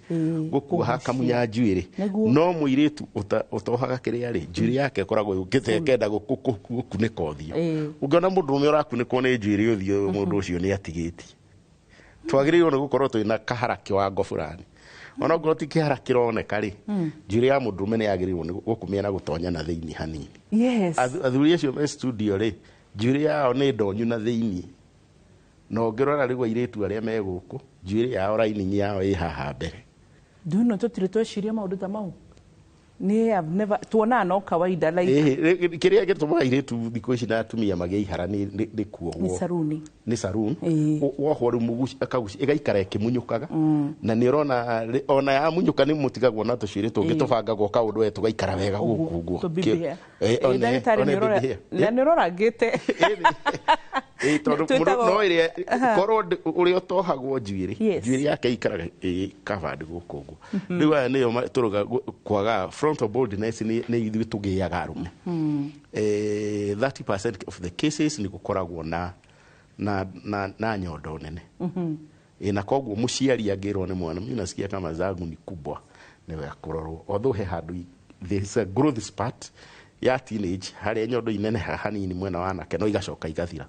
gũkuoha kamunya njuĩrĩ. No mũirĩtu ũtohaga kĩrĩa rĩ, njuĩrĩ yake ĩkoragwo yũkĩte ĩkenda gũkunĩka ũthiũ. Ũngĩona mũndũrũme ũrakunĩkwo nĩ njuĩrĩ ũthiũ, mũndũ ũcio nĩ atigĩtie. Twagĩrĩirwo nĩ gũkorwo twĩna kahara kĩwango fulani, ona okorwo ti kĩhara kĩroneka rĩ, njuĩrĩ ya mũndũrũme nĩ yagĩrĩirwo nĩ gũkumia na gũtonya na thĩinĩ hanini. Athuri acio me studio rĩ, njuĩrĩ yao nĩ ndonyu na thĩinĩ, na ũngĩrora rĩu airĩtu arĩa me gũkũ, njuĩrĩ yao lining yao ĩ haha mbere. Nduno tũtirĩ tweciria maũndũ ta mau. Niĩ I've never tuonaga no kawaida like. Kĩrĩa gĩtũmaga airĩtu thikũ ici na atumia magĩe ihara nĩ kuohwo. Nĩ saruni. Nĩ saruni. Wohwo rĩu mũguci akaguci ĩgaikara ĩkĩmunyũkaga, na nĩ ũrona ona yamunyũka nĩ mũtigagwo na tũcuĩrĩ tũngĩ tũbangagwo kaũndũ we tũgaikara wega gũkũ ũguo. Tũ baby hair. Ndagĩtarĩ, one nĩ ũrora- baby hair. Na nĩ ũrorangĩte. Tondũ Twĩtagwo- mũndũ no ĩrĩa korwo ũrĩa ũtohagwo njuĩrĩ, njuĩrĩ yake ikaraga ĩ covered gũkũ ũguo. Rĩu aya nĩyo tũrauga kwaga frontal baldness nĩ ithuĩ tũgĩaga arũme. 30% of the cases nĩ gũkoragwo na nyondo nene. Na koguo mũciari angĩrwo nĩ mwana, mimi nasikia kama zangu ni kubwa, nĩ wega kũrorwo, although he handũ there is a growth spurt. ya teenage harĩa nyondo inenehaga hanini mwena wa anake no igacoka igathira.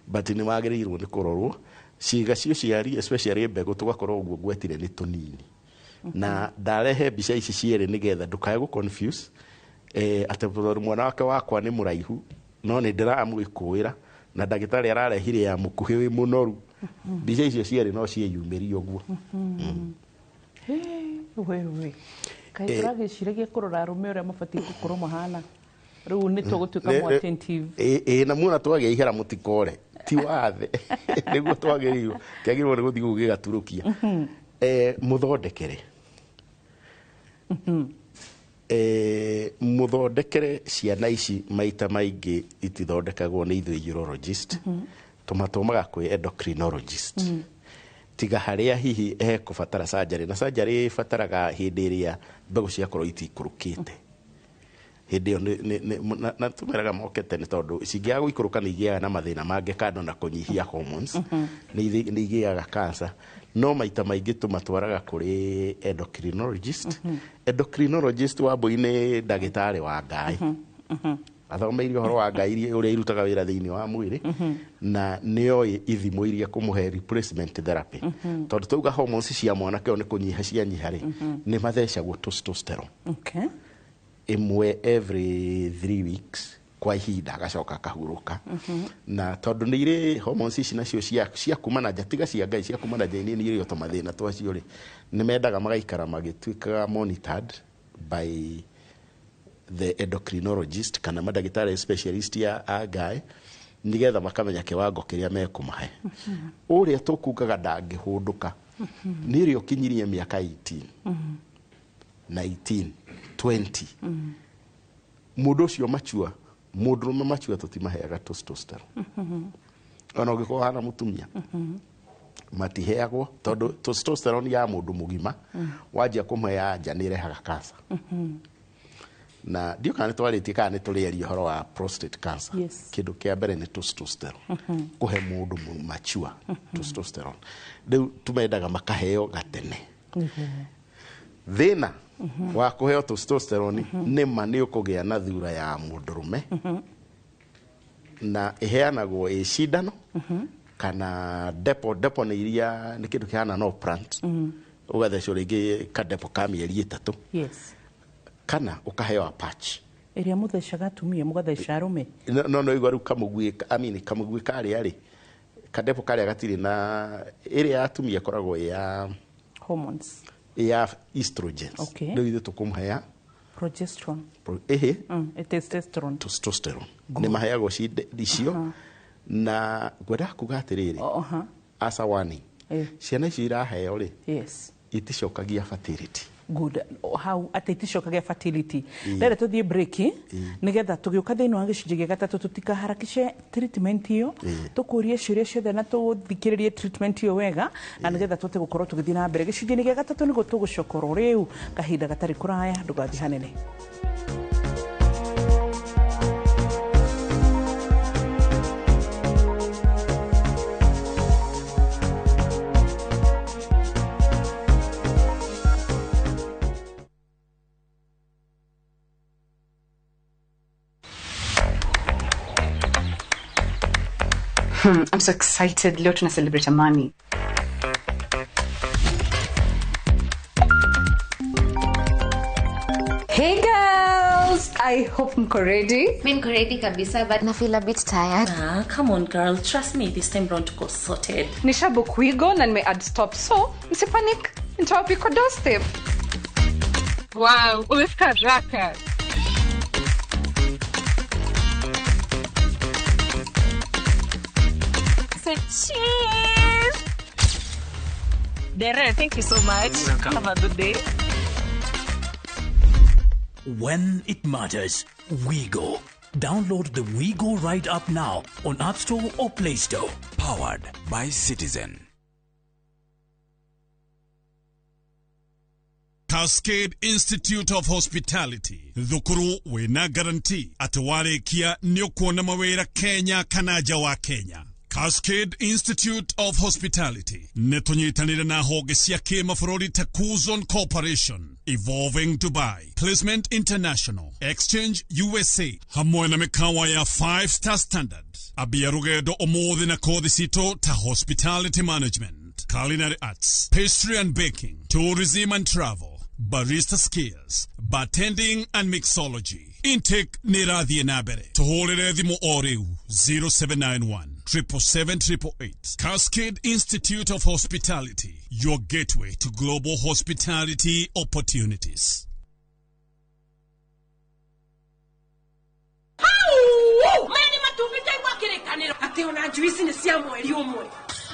But nĩ wagĩrĩirwo nĩ kũrorwo ciĩga cia ũciari, especially mbegũ, tũgakorwo ũguo ngwetire nĩ tũnini. Na ndarehe mbica ici cierĩ nĩgetha ndũkae gũ confuse atĩ tondũ mwana wake wakwa nĩ mũraihu no nĩ ndĩramwĩkũĩra na ndagĩtarĩ ararehire ya mũkuhĩ wĩ mũnoru. Mbica icio cierĩ no ciĩyumĩrie ũguo. Wewe kaĩ tũragĩciragia kũrora arũme ũrĩa mabatiĩ gũkorwo mahana, rĩu nĩ tũgũtuĩka more attentive. Ĩ na muona twagĩa ihera mũtikore ti wathe nĩguo twagĩrĩirwo kĩagĩrĩirwo nĩ gũthiĩ gũgĩgaturũkia. Mũthondekere mũthondekere ciana ici maita maingĩ itithondekagwo nĩ ithuĩ urologist, tũmatũmaga kwĩ endocrinologist. Tiga harĩa hihi hekũbatara surgery, na surgery ĩbataraga hĩndĩ ĩrĩa mbegũ ciakorwo itikũrũkĩte. Hĩndĩ ĩyo na tũmeraga moke tene tondũ cingĩaga gũikũrũka nĩ igĩaga na mathĩna mangĩ kando na kũnyihia hormones, nĩ igĩaga cancer. No maita maingĩ tũmatwaraga kũrĩ endocrinologist. Endocrinologist Wambui nĩ ndagĩtarĩ wa ngai, athomeire ũhoro wa ngai ũrĩa irutaga wĩra thĩinĩ wa mwĩrĩ, na nĩoĩ ithimo iria kũmũhe replacement therapy. Tondũ twauga hormones cia mwanake ũyũ nĩ kũnyiha cianyiha rĩ, nĩ mathecagwo testosterone ĩmwe every 3 weeks kwa ihinda, agacoka akahurũka. Na tondũ nĩ irĩ hormones ici nacio cia kuma na nja, tiga cia ngai, cia kuma na nja nĩ irĩ o tũmathĩna twacio rĩ, nĩ mendaga magaikara magĩtuĩkaga monitored by the endocrinologist kana mandagĩtarĩ specialist ya ngai, nĩgetha makamenya kĩwango kĩrĩa mekũmahe. Ũrĩa tũkugaga ndangĩhũndũka nĩ ũrĩa ũkinyirie mĩaka 18, 19, 20. Mũndũ ũcio machua, mũndũrũme machua tũtimaheaga testosterone. Ona ũngĩkorwo hana mũtumia matiheagwo, tondũ testosterone ya mũndũ mũgima wanjia kũmũhe ya nja nĩ ĩrehaga cancer. Na ndiũ kana nĩ twarĩtie kana nĩ tũrĩaria ũhoro wa prostate cancer. Kĩndũ kĩa mbere nĩ testosterone, kũhe mũndũ machua testosterone. Rĩu tũmendaga makaheo gatene. Thĩna wa kũheo testosterone nĩ ma nĩ ũkũgĩa na thura ya mũndũrũme, na ĩheanagwo ĩ cindano kana depo. Depo nĩ iria nĩ kĩndũ kĩhana no plant, ũgathecwo rĩngĩ kadepo ka mĩeri 3, kana ũkaheo a patch ĩrĩa mũthecaga atumia mũgatheca arũme. No no igua rĩu kamũguĩ, I mean kamũguĩ karĩa rĩ, kadepo karĩa gatirĩ na ĩrĩa ya atumia ĩkoragwo ya hormones ya estrogens. Rĩu ithuĩ tũkũmũhea progesterone, testosterone, testosterone nĩ maheagwo icio. Na ngwendaga kuga atĩrĩrĩ, as a warning, ciana icio iraheo rĩ, iticokagia fertility. Good. How atĩ iticokagia fertility. Rere tũthiĩ break nĩgetha tũgĩũka thĩinĩ wa gĩcunjĩ gĩa gatatũ tũtikaharakishe treatment ĩyo, tũkũrie ciũria ciothe na tũthikĩrĩrie treatment ĩyo wega, na nĩgetha tũhote gũkorwo tũgĩthiĩ na mbere. Gĩcunjĩ-inĩ gĩa gatatũ nĩguo tũgũcokorwo rĩu kahinda gatarĩ kũraya, ndũgathiĩ hanene. I'm so excited. Leo tuna celebrate Amani. Hey girls, I hope mko ready. Mimi niko ready kabisa, but na feel a bit tired. Ah, come on girl, trust me, this time round tuko sorted. Nishabook Wigo na nime add stop, so msipanic. Nitawapika doorstep. Wow, umefika haraka. Cheers! Dere, thank you so much. Welcome. Have a good day. When it matters, WeGo. Download the WeGo Ride app now on App Store or Play Store. Powered by Citizen. Cascade Institute of Hospitality thukuru wina guarantee atĩ warĩkia nĩ ũkuona mawĩra Kenya kana nja wa Kenya. Cascade Institute of Hospitality nĩ tũnyitanĩire na honge cia kĩmabũrũri ta Kuzon Corporation, Evolving Dubai, Placement International, Exchange USA hamwe na mĩkawa ya 5 Star Standard. Ambia rũgendo ũmũthĩ na kothi citũ ta Hospitality Management, Culinary Arts, Pastry and Baking, Tourism and Travel, Barista Skills, Bartending and Mixology. Intake nĩ ĩrathiĩ na mbere. Tũhũrĩre thimũ o rĩu 0791 777 Cascade Institute of Hospitality, your gateway to global hospitality opportunities. Maya nĩ matumbĩ ndaigua kĩrĩkanĩro atĩ ona njuici nĩ cia mweri ũmwe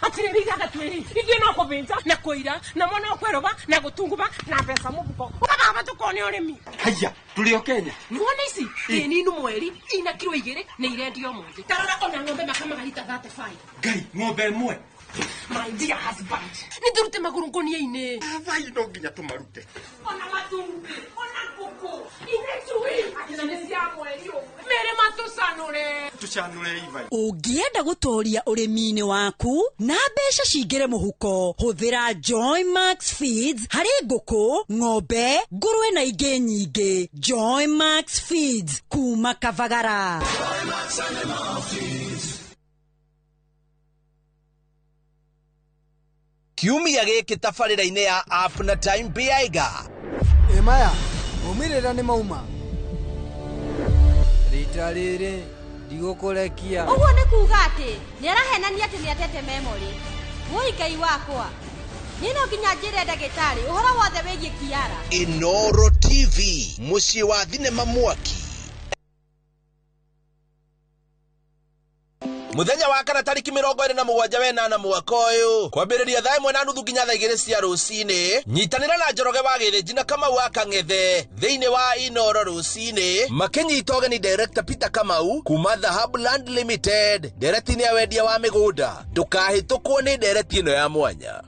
atĩrĩrĩ ithaga twĩrĩ ithuĩ no kũbĩnja na kũira na mwana wa kweroba na gũtunguba na mbeca mũbuko ũkababa tũkone ũrĩmi. Haya, tũrĩ o Kenya. Nĩwona ici ĩ ninu mweri ina kiro 2 nĩ irendio mũthĩ tarora ona ng'ombe makamaga rita 35. Ngai, ng'ombe ĩmwe. My dear husband, nĩ tũrute magũrũ ngũnia-inĩ. Thaa no nginya tũmarute. Ona matumbĩ ona ngũkũ ine cui atĩ nĩ cia mweri ũmwe mere matũcanũre tũcanũre iva. Ũngĩenda gũtũria ũrĩmi-inĩ waku na mbeca cingĩre mũhuko, hũthĩra Joy Max Feeds harĩ ngũkũ, ng'ombe, ngũrwe na ingĩ nyingĩ. Joy Max Feeds kuma Kavagara. Joy Max Animal Feeds. Kiumia gĩkĩ tabarĩra-inĩ ya App na Time Biaiga. Ĩ maya, maumĩrĩra nĩ mauma. Rita rĩrĩ ndigũkũrekia. Ũguo nĩ kuuga atĩ nĩ arahenania atĩ nĩ atete memory. Woi Ngai wakwa, niĩ no nginya njĩre ndagĩtarĩ ũhoro wothe wĩgiĩ Kiara. Inoro TV, mũciĩ wa thinema mwaki. Muthenya wa kana tariki 27 wenana mwaka ũyũ kwambĩrĩria thaa 1:30 nginya thaa 2 cia rũcinĩ nyitanĩra na Njoroge wa Gĩthĩnji na Kamau wa Kang'ethe thĩinĩ wa Inoro rũcinĩ makĩnyita ũgeni Director Peter Kamau kuma Dhahab Land Limited ndereti-inĩ ya wendia wa mĩgũnda. Ndũkahĩtũkwo nĩ ndereti ĩno ya mwanya.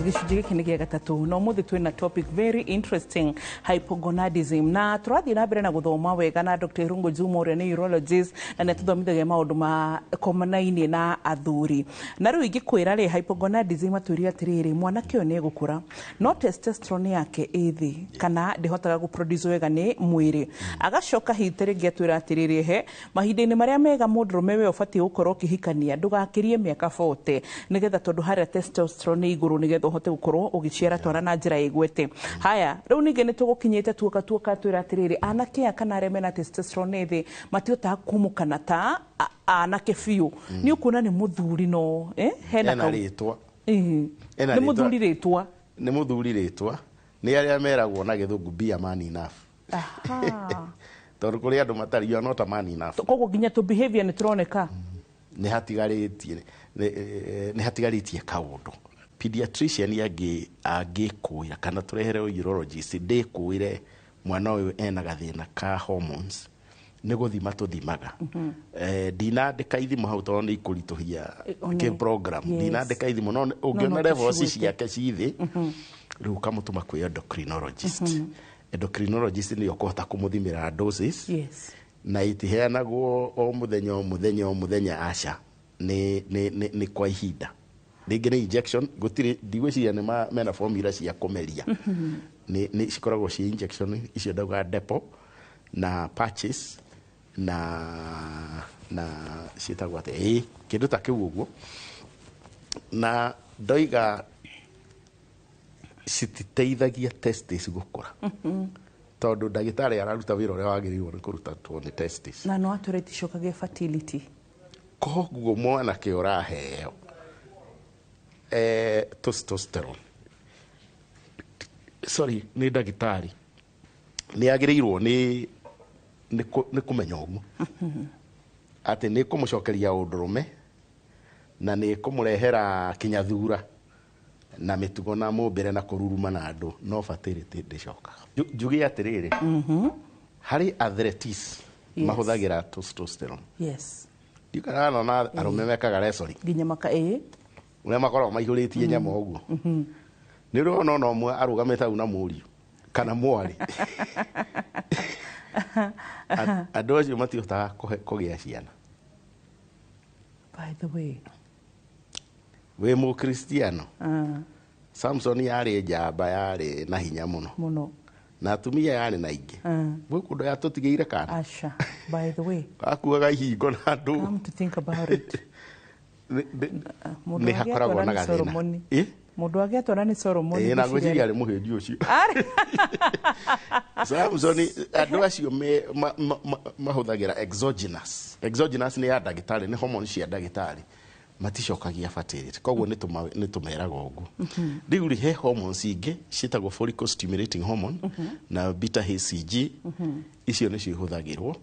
Gĩcunjĩ gĩkĩ nĩ gĩa gatatũ na ũmũthĩ twĩna topic very interesting, hypogonadism, na tũrathiĩ na mbere na gũthoma wega na Dr. Irungu Juma ũrĩa nĩ urologist na nĩ atũthomithagia maũndũ makomanainie na athuri. Na rĩu ingĩkwĩra rĩ, hypogonadism atwĩrire atĩrĩrĩ, mwanake ũyũ nĩ egũkũra no testosterone yake ĩ thĩ kana ndĩhotaga gũproduce wega nĩ mwĩrĩ. Agacoka hita rĩngĩ atwĩra atĩrĩrĩ, he mahinda-inĩ marĩa mega mũndũrũme we ũbatiĩ gũkorwo ũkĩhikania ndũgakĩrie mĩaka 40 nĩgetha tondũ harĩa testosterone nĩ igũrũ nĩgetha ũhote gũkorwo ũgĩciara twana na njĩra ĩgwete. Haya, rĩu ningĩ nĩ tũgũkinyĩte tuoka twĩra atĩrĩrĩ, anake aya kana arĩa mena testosterone thĩ matihotaga kumũkana ta anake biũ. Nĩ ũkuona nĩ mũthuri no hena rĩtwa. Nĩ mũthuri rĩtwa. Nĩ mũthuri rĩtwa. Nĩ arĩa meragwo na gĩthũngũ be a man enough. Tondũ kũrĩ andũ matarĩ, you are not a man enough. Koguo nginya tũ behavior nĩ tũroneka. Nĩ hatigarĩtie kaũndũ. Pediatrician angĩkũĩra kana tũrehere urologist ndĩkũĩre mwana ũyũ ena gathĩna ka hormones nĩ gũthima tũthimaga. Ndinandĩka ithimo hau tondũ nĩ ikũritũhia kĩ program. Ndinandĩka ithimo no ũngĩona levels ciake ci thĩ rĩu ũkamũtũma kwĩ endocrinologist. Endocrinologist nĩyo ũkũhota kũmũthimĩra doses. Na itiheanagwo o mũthenya o mũthenya o mũthenya, aca, nĩ kwa ihinda. Rĩngĩ nĩ injection, gũtirĩ ndigwĩciria nĩ mena formula cia kũmeria. Nĩ cikoragwo ci injection icio ndauga depo na patches na ciĩtagwo atĩa, kĩndũ ta kĩu ũguo. Na ndoiga cititeithagia testis gũkũra tondũ ndagĩtarĩ araruta wĩra ũrĩa wagĩrĩirwo nĩ kũruta nĩ testis. Na no atwĩre iticokagia fertility. Koguo mwanake ũraheo testosterone, sorry, nĩ ndagĩtarĩ nĩ agĩrĩirwo nĩ kũmenya ũguo atĩ nĩ kũmũcokeria ũndũrũme na nĩ kũmũrehera kinyathura na mĩtugo na mũmbĩre na kũruruma na andũ, no fertility ndĩcokaga. Njuge atĩrĩrĩ, harĩ athletes mahũthagĩra testosterone. Yes. Ndiũkana na arũme mekaga wrestling. Nginya maka ĩ. Ũrĩa makoragwo maihũrĩtie nyama ũguo. Nĩ ũrĩ wona ũmwe arũgamĩte hau na mũriũ kana mwarĩ. Andũ acio matihotaga kũgĩa ciana. By the way, wĩ Mũkristiano, Samson yarĩ njamba, yarĩ na hinya mũno mũno, na atumia yarĩ na ingĩ. Gwĩ kũndũ yatũtigĩire kana? Aca, by the way, akuaga ihingo na andũ. Come to think about it, nĩ hakoragwo na gathĩna. Mũndũ agĩatwara nĩ Solomoni. Ĩ, na ngwĩciria arĩ mũhĩndi ũcio Samson. Andũ acio mahũthagĩra exogenous. Exogenous nĩ ya ndagĩtarĩ, nĩ hormone cia ndagĩtarĩ, maticokagia fertility, koguo nĩ tũmeraga ũguo. Rĩu rĩ, he hormones ingĩ ciĩtagwo follicle stimulating hormone na beta HCG. Icio nĩcio ihũthagĩrwo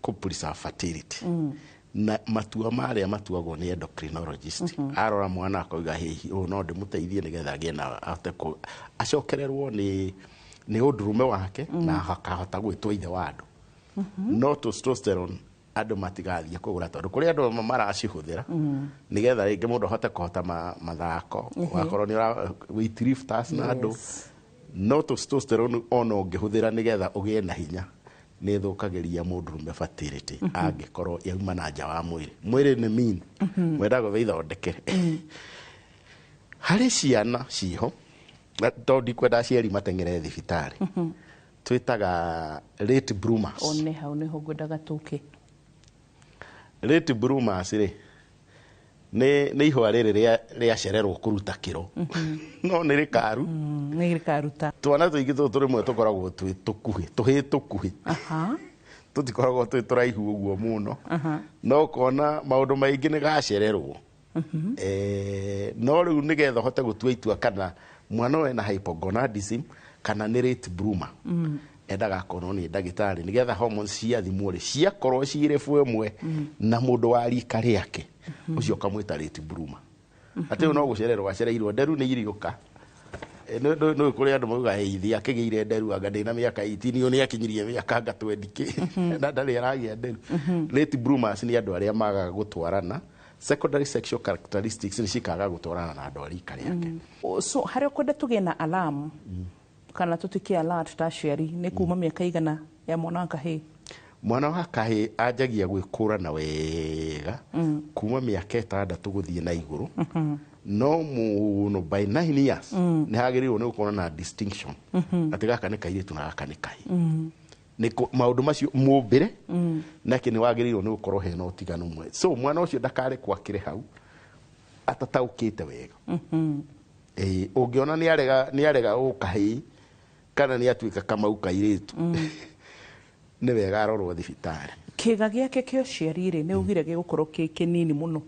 kũ preserve fertility, na matua marĩa matuagwo nĩ endocrinologist. Arora mwana akauga, hihi ũũ no ndĩmũteithie nĩgetha agĩe na ahote acokererwo nĩ ũndũrũme wake na akahota gwĩtwo ithe wa andũ. No testosterone andũ matigathiĩ kũgũra, tondũ kũrĩ andũ amwe maracihũthĩra nĩgetha rĩngĩ mũndũ ahote kũhota mathako, wakorwo nĩ weight lifters na andũ. No testosterone ona ũngĩhũthĩra nĩgetha ũgĩe na hinya, nĩ ĩthũkagĩria mũndũrũme fertility angĩkorwo yauma na nja wa mwĩrĩ. Mwĩrĩ nĩ mean, mwendaga wĩthondekere. Harĩ ciana ciho, tondũ ndikwenda aciari mateng'ere thibitarĩ, twĩtaga late bloomers. One hau nĩho ngwendaga tũke. Late bloomers rĩ, nĩ ihũa rĩrĩ rĩacererwo kũruta kĩro, no nĩ rĩkaru. Nĩ rĩkaruta. Twana tũingĩ tũtũ rĩmwe tũkoragwo twĩ tũkuhĩ, tũhĩ tũkuhĩ, tũtikoragwo twĩ tũraihu ũguo mũno, no ũkona maũndũ maingĩ nĩ gacererwo. No rĩu nĩgetha ũhote gũtua itua kana mwana ũyũ ena hypogonadism kana nĩ late bloomer, endaga akorwo nĩ ndagĩtarĩ nĩgetha hormones ciathimwo rĩ, ciakorwo ciĩ level ĩmwe na mũndũ wa rika rĩake, ũcio ũkamwĩta late bloomer. Atĩ ũyũ no gũcererwo acereirwo, nderu nĩ iriũka. Nĩ kũrĩ andũ maugaga ithi akĩgĩire nderu anga ndĩna mĩaka 18, ũyũ nĩ akinyirie mĩaka anga 20 na ndarĩ aragĩa nderu. Late bloomers nĩ andũ arĩa magaga gũtwarana, secondary sexual characteristics nĩ cikaga gũtwarana na andũ a rika rĩake. So harĩa ũkwenda tũgĩe na alarm kana tũtuĩke alert ta aciari, nĩ kuma mĩaka igana ya mwana wa kahĩĩ? Mwana wa kahĩĩ anjagia gwĩkũrana wega kuma mĩaka 6 gũthiĩ na igũrũ, no mũno by 9 years nĩ hagĩrĩirwo nĩ gũkorwo na distinction atĩ gaka nĩ kairĩtu na gaka nĩ kahĩĩ. Nĩ maũndũ macio mũmbĩre nake nĩ wagĩrĩirwo nĩ gũkorwo hena ũtiganu mwe, so mwana ũcio ndakarekwo akĩre hau atataũkĩte wega. Ũngĩona nĩ arega ũkahĩĩ kana nĩ atuĩka kamau kairĩtu, nĩ wega arorwo thibitarĩ. Kĩga gĩake kĩa ũciari rĩ, nĩ ugire gĩgũkorwo kĩ kĩnini mũno,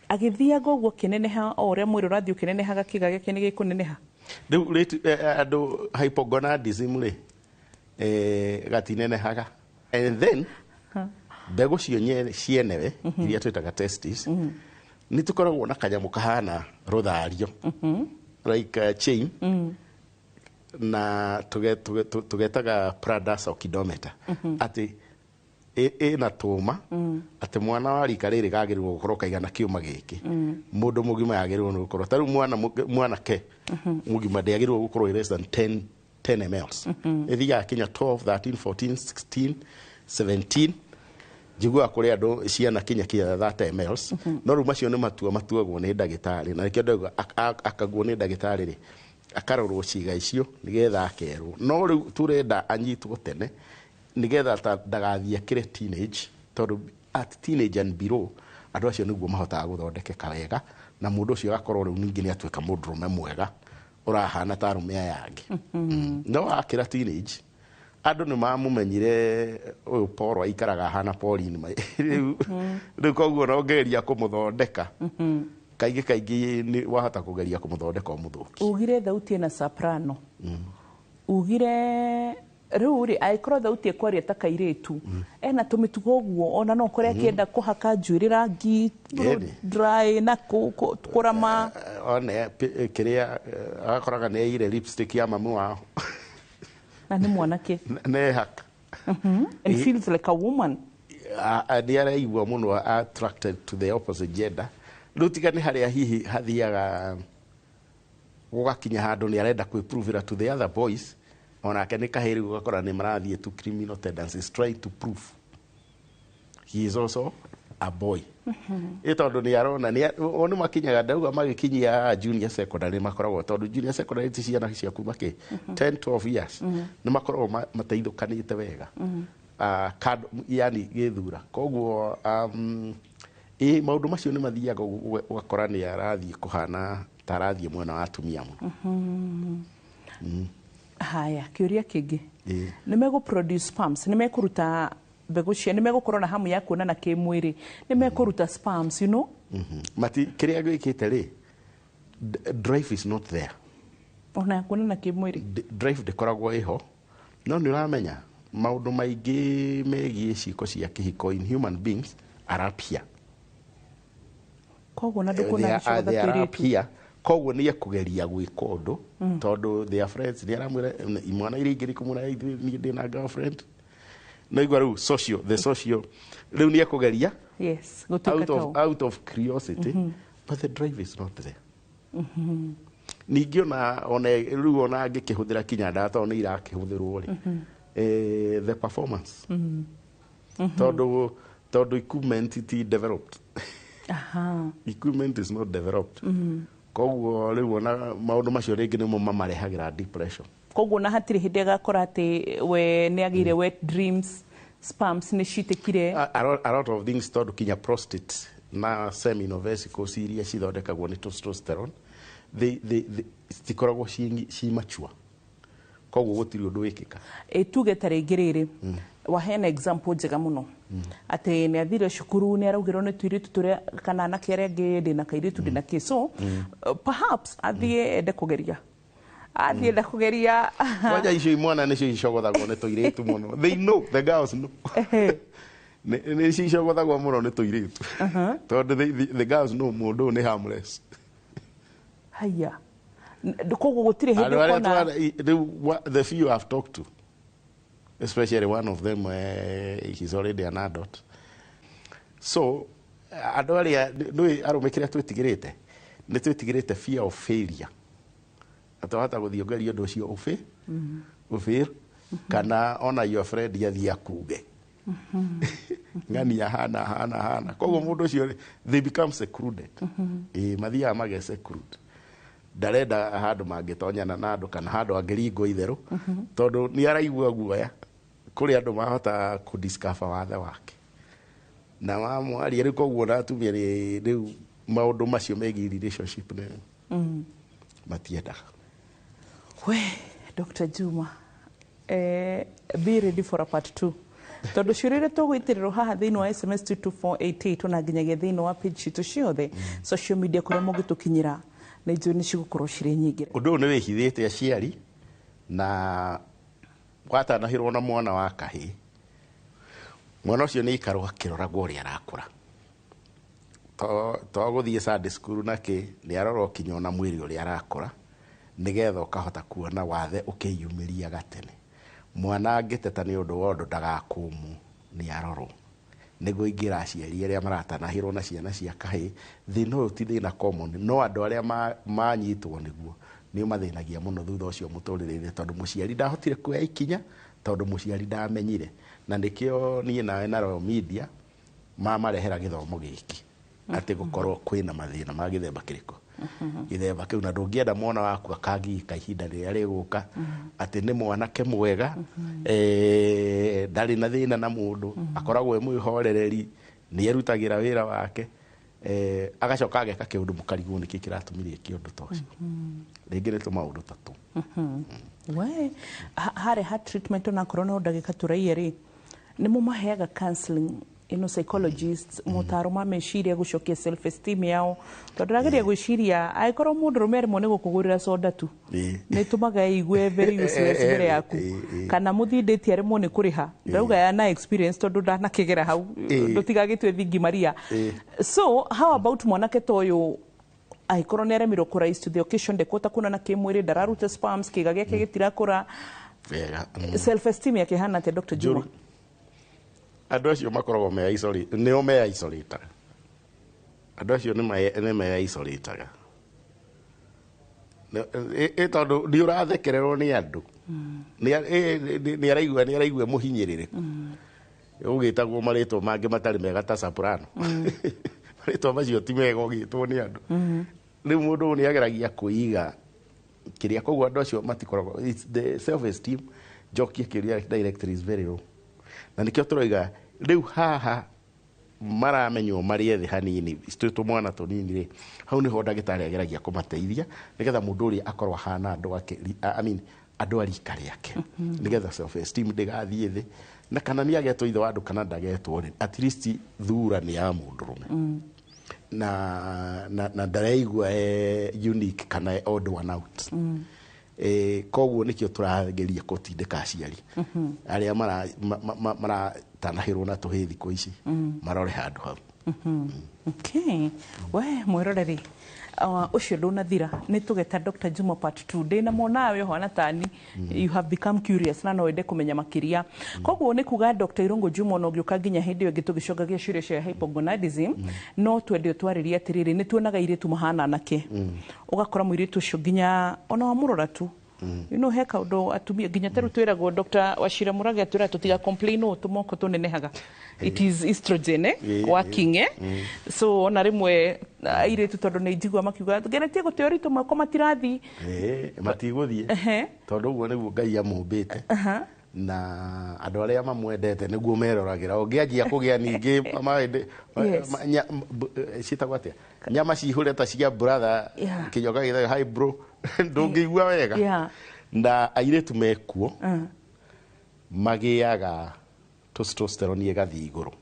agĩthiaga ũguo kĩneneha, o ũrĩa mwĩrĩ ũrathiĩ ũkĩnenehaga, kĩga gĩake nĩ gĩkũneneha. Rĩu andũ hypogonadism rĩ, gatinenehaga, and then mbegũ cio cienewe iria twĩtaga testis, nĩ tũkoragwo na kanyamũ kahana rũthario, like a chain, na tũgetaga Prader's oxidometer, atĩ ĩna tũma atĩ mwana wa rika rĩrĩ gagĩrĩirwo gũkorwo kaigana kĩũma gĩkĩ. Mũndũ mũgima yagĩrĩirwo nĩ gũkorwo ta rĩu mwana mwanake mũgima ndĩagĩrĩirwo gũkorwo less than 10 mls. Ĩthiaga kinya 12, 13, 14, 16, 17. Njiguaga kũrĩ andũ ciana kinya 30 mls. No rĩu macio nĩ matua matuagwo nĩ ndagĩtarĩ, na nĩkĩo ndauga akagwo nĩ ndagĩtarĩ rĩ, akarorwo ciĩga icio nĩgetha akerwo. No rĩu tũrenda anyitwo tene nĩgetha ndagathiĩ akĩre teenage, tondũ at teenage and below andũ acio nĩguo mahotaga gũthondekeka wega, na mũndũ ũcio agakorwo rĩu ningĩ nĩ atuĩka mũndũrũme mwega ũrahana ta arũme aya angĩ. No akĩra teenage, andũ nĩ mamũmenyire ũyũ Paul aikaraga ahana Pauline, rĩu koguo no ũngĩgeria kũmũthondeka kaingĩ kaingĩ nĩ wahota kũgeria kũmũthondeka ũmũthũki. Ugire thauti ĩna soprano, ugire rĩu rĩ, angĩkorwo thauti ĩkwaria ta kairĩtu ena tũmĩtugo ũguo, ona no ũkore akĩenda kũhaka njuĩrĩ rangi dry na kũrama, one kĩrĩa agakoraga nĩ aire lipstick ya mamu wao na nĩ mwanake nehaka and feels like a woman. Nĩ araigua mũno attracted to the opposite gender. Rĩu tiga nĩ harĩa hihi hathiaga gũgakinya handũ nĩ arenda kwĩprovĩra to the other boys, onake nĩ kahĩĩ, rĩu ũgakora nĩ marathiĩ to criminal tendencies, trying to prove he is also a boy. Ĩ tondũ nĩ arona o nĩ makinyaga, ndauga magĩkinyia junior secondary makoragwo, tondũ junior secondary ti ciana cia kuma kĩ 10 12 years, nĩ makoragwo mateithũkanĩte wega. Ah, kando, yani gĩthura, koguo ĩ maũndũ macio nĩ mathiaga ũgakora nĩ arathiĩ kũhana ta arathiĩ mwena wa atumia mũno. Haya, kĩũria kĩngĩ, nĩ megũ produce sperms? Nĩ mekũruta mbegũ cia, nĩ megũkorwo na hamu ya kuonana kĩmwĩrĩ, nĩ mekũruta sperms? Mati kĩrĩa gwĩkĩte rĩ, drive is not there. Ona ya kuonana kĩmwĩrĩ. Drive ndĩkoragwo ĩho, no nĩ ũramenya maũndũ maingĩ megiĩ ciĩko cia kĩhiko in human beings are up here. Koguo na They ndũkuona they are up gĩcogotha. here, koguo nĩ ekũgeria gwĩka ũndũ tondũ their friends nĩ aramwĩra, imwana iria ingĩ nĩ kũmwĩra, "Ithuĩ niĩ ndĩ na girlfriend." No igua rĩu social, the social, rĩu nĩ ekũgeria Yes, gũtuĩka out of, tau. out of curiosity, but the drive is not there. Ningĩ ona rĩu ona angĩkĩhũthĩra kinya ndawa, tondũ nĩ irakĩhũthĩrwo rĩ, the performance, tondũ equipment ti developed. Equipment is not developed. Koguo rĩu ona maũndũ macio rĩngĩ nĩmo mamarehagĩra depression. Koguo na hatirĩ hĩndĩ agakora atĩ we nĩ agĩire wet dreams, sperms nĩ citĩkire? A lot of things, tondũ kinya prostate na seminal vesicles iria cithondekagwo nĩ testosterone, they citikoragwo ci mature, koguo gũtirĩ ũndũ wĩkĩka. Ĩ tuge ta rĩngĩ rĩrĩ, waheana example njega mũno atĩ nĩ athire cukuru, nĩ araugĩrwo nĩ tũirĩtu tũrĩa kana anake arĩa angĩ, ndĩna kairĩtu, ndĩna kĩ, so perhaps athiĩ ende kũgeria, athiĩ enda kũgeria. Kwanja icio imwana nĩcio icogothagwo nĩ tũirĩtu mũno. They know, the girls know. Nĩcio icogothagwo mũno nĩ tũirĩtu tondũ the girls know mũndũ ũyũ nĩ harmless. Haya, koguo gũtirĩ hĩndĩ Andũ arĩa ũkona rĩu the few I've talked to, especially one of them, he's already an adult, so andũ arĩa nĩ arũme, kĩrĩa twĩtigĩrĩte, nĩ twĩtigĩrĩte fear of failure, atĩ wahota gũthiĩ ũgerie ũndũ ũcio ũfail, kana ona your friend athiĩ akuge ng'ania hana hana hana, koguo mũndũ ũcio rĩ, they become secluded. Ĩ mathiaga mage seclude, ndarenda handũ mangĩtonyana na andũ kana handũ angĩringwo itherũ, tondũ nĩ araigua guoya kũrĩ andũ mahota kũdiscover wathe wake na mamwaria rĩu. Koguo na atumia rĩu maũndũ macio megiĩ relationship nĩ matiendaga. We Dr. Juma, be ready for a part 2, tondũ ciũria iria tũgwĩtĩrĩrwo haha thĩinĩ wa SMS 22488 ona nginyagia thĩinĩ wa page citũ ciothe social media kũrĩa mũngĩtũkinyĩra, nĩ njũĩ nĩ cigũkorwo cirĩ nyingĩ. Ũndũ ũyũ nĩ wĩhithĩte aciari, na watanahĩrwo na mwana wa kahĩĩ, mwana ũcio nĩ aikarwo akĩroragwo ũrĩa arakũra, to gũthiĩ Sunday school na kĩ, nĩ arorwo kinya ona mwĩrĩ ũrĩa arakũra, nĩgetha ũkahota kuona wathe ũkĩyumĩria gatene. Mwana angĩteta nĩ ũndũ wa ũndũ ndagakũmwo, nĩ arorwo. Nĩguo ingĩra aciari arĩa maratanahĩrwo na ciana cia kahĩĩ, thĩna ũyũ ti thĩna common, no andũ arĩa manyitwo nĩguo nĩ ũmathĩnagia mũno thutha ũcio mũtũrĩre-inĩ, tondũ mũciari ndahotire kuoya ikinya, tondũ mũciari ndamenyire. Na nĩkĩo niĩ nawe na Royal Media mamarehera gĩthomo gĩkĩ, atĩ gũkorwo kwĩna mathĩna ma gĩthemba kĩrĩkũ, gĩthemba kĩu, na ndũngĩenda mwana waku akangika ihinda rĩrĩa rĩgũka atĩ nĩ mwanake mwega, ndarĩ na thĩna na mũndũ, akoragwo e mwĩhorereri, nĩ erutagĩra wĩra wake, agacoka ageka kĩũndũ mũkarigwo nĩkĩ kĩratũmire eke ũndũ ta ũcio. Rĩngĩ nĩ tũmaũndũ ta tũ. We harĩ ha treatment, onakorwo no ndagĩka tũraiya rĩ, nĩ mũmaheaga counseling ino, psychologists, motaro ma meciria, gũcokia self esteem yao? Tondũ ndĩrageria gwĩciria angĩkorwo mũndũrũme arĩmwo nĩ gũkũgũrĩra soda tu, nĩ tũmaga eigue very useless mbere yaku, kana mũthindĩtie arĩmwo nĩ kũrĩha. Ndauga ya na experience, tondũ ndanakĩgera hau, ndũtigagĩtue thingi maria. So how about mwanake ta ũyũ, angĩkorwo nĩ aremirwo kũ rise to the occasion, ndekũhota kuonana kĩmwĩrĩ, ndararuta sperms, kĩga gĩake gĩtirakũra? Wega. Self esteem yake hana atĩa, Dr. Juma? Njũru. Andũ acio makoragwo me isolate, nĩo me isolataga. Andũ acio nĩ me isolataga. Tondũ nĩ ũrathekererwo nĩ andũ. Nĩ araigua mũhinyĩrĩrĩku. Ũgĩtagwo marĩtwa mangĩ matarĩ mega ta soprano. Marĩtwa macio ti mega ũgĩtwo nĩ andũ. Rĩu mũndũ ũyũ nĩ ageragia kwĩiga kĩrĩa, koguo andũ acio matikoragwo, it's the self esteem njokie kĩũria directly is very low. Na nĩkĩo tũroiga rĩu haha maramenywo marĩ ethĩ hanini, twĩ tũmwana tũnini rĩ, hau nĩho ndagĩtarĩ ageragia kũmateithia nĩgetha mũndũ ũrĩa akorwo ahana andũ ake, I mean andũ a rika rĩake, nĩgetha self esteem ndĩgathiĩ thĩ, na kana nĩ agetwo ithe wa andũ kana ndagetwo rĩ, at least thura nĩ ya mũndũrũme. Na ndaraigua unique kana odd one out. Koguo nĩkĩo tũrageria gũtindĩka aciari arĩa maratanahĩrwo na tũhĩĩ thikũ ici marore handũ hau. Okay. We mwĩroreri ũcio ndũnathira nĩ tũgeta Dr. Juma part 2 ndĩna mwonawe ũhana tani you have become curious na no wende kũmenya makĩria. Koguo nĩ kuga Dr. Irungu Juma ona ũngĩũka nginya hĩndĩ ĩyo ĩngĩ tũgĩcokagia ciũria cia hypogonadism no twende ũtwarĩrie atĩrĩrĩ, nĩ tuonaga airĩtu mahana anake, ũgakora mũirĩtu ũcio nginya ona wamũrora tu, you know, he kaũndũ atumia nginya ta rĩu twĩragwo Dr. Wachira Mũrage atwĩra tũtiga complain ũũ tũmoko tũnenehaga, it is estrogen working so ona rĩmwe airĩtu tondũ nĩ njigua makiuga ngeretie gũte ũritũ moko matirathi matigũthiĩ tondũ ũguo nĩguo Ngai amũmbĩte na andũ arĩa mamwendete nĩguo meroragĩra. Ũngĩanjia kũgĩa ningĩ ciĩtagwo atĩa, nyama cihũre ta cia brother kĩnyoka gĩtagwo hi bro, ndũngĩigua wega. Na airĩtu mekuo magĩaga testosterone ĩgathiĩ igũrũ.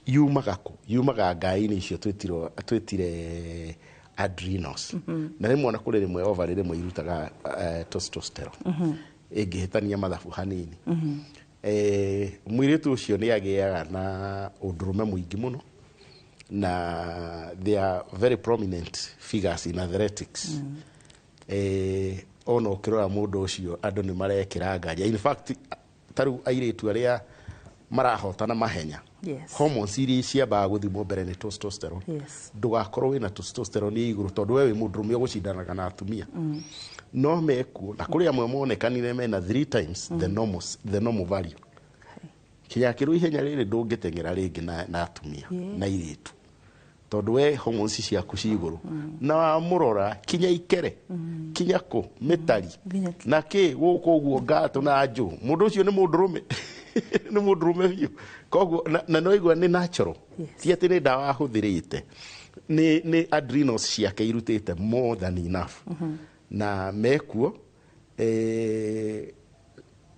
Yumaga kũ? Yumaga ngai-inĩ icio twĩtire adrenals. Na rĩmwe ona kũrĩ rĩmwe ovary rĩmwe irutaga testosterone ĩngĩhĩtania mathabu hanini. Mũirĩtu ũcio nĩ agĩaga na ũndũrũme mũingĩ mũno, na they are very prominent figures in athletics. Ona ũkĩrora mũndũ ũcio andũ nĩ marekĩra nganja. In fact ta rĩu airĩtu arĩa marahotana mahenya, hormones iria ciambaga gũthimwo mbere nĩ testosterone. Ndũgakorwo wĩna testosterone ĩ igũrũ tondũ we wĩ mũndũrũme ũgũcindanaga na atumia. No mekuo na kũrĩ amwe monekanire mena 3 times the normal value. Kĩnyakĩrwo ihenya rĩrĩ ndũngĩteng'era rĩngĩ na atumia na airĩtu tondũ we hormones ciaku ci igũrũ. Na wamũrora kinya ikere kinya kũ mĩtari na kĩ gũkũ ũguo ngatũ na njũ, mũndũ ũcio nĩ mũndũrũme nĩ mũndũrũme biũ. Koguo na no igua nĩ natural, ti atĩ nĩ ndawa ahũthĩrĩte, nĩ adrenals ciake irutĩte more than enough. Na mekuo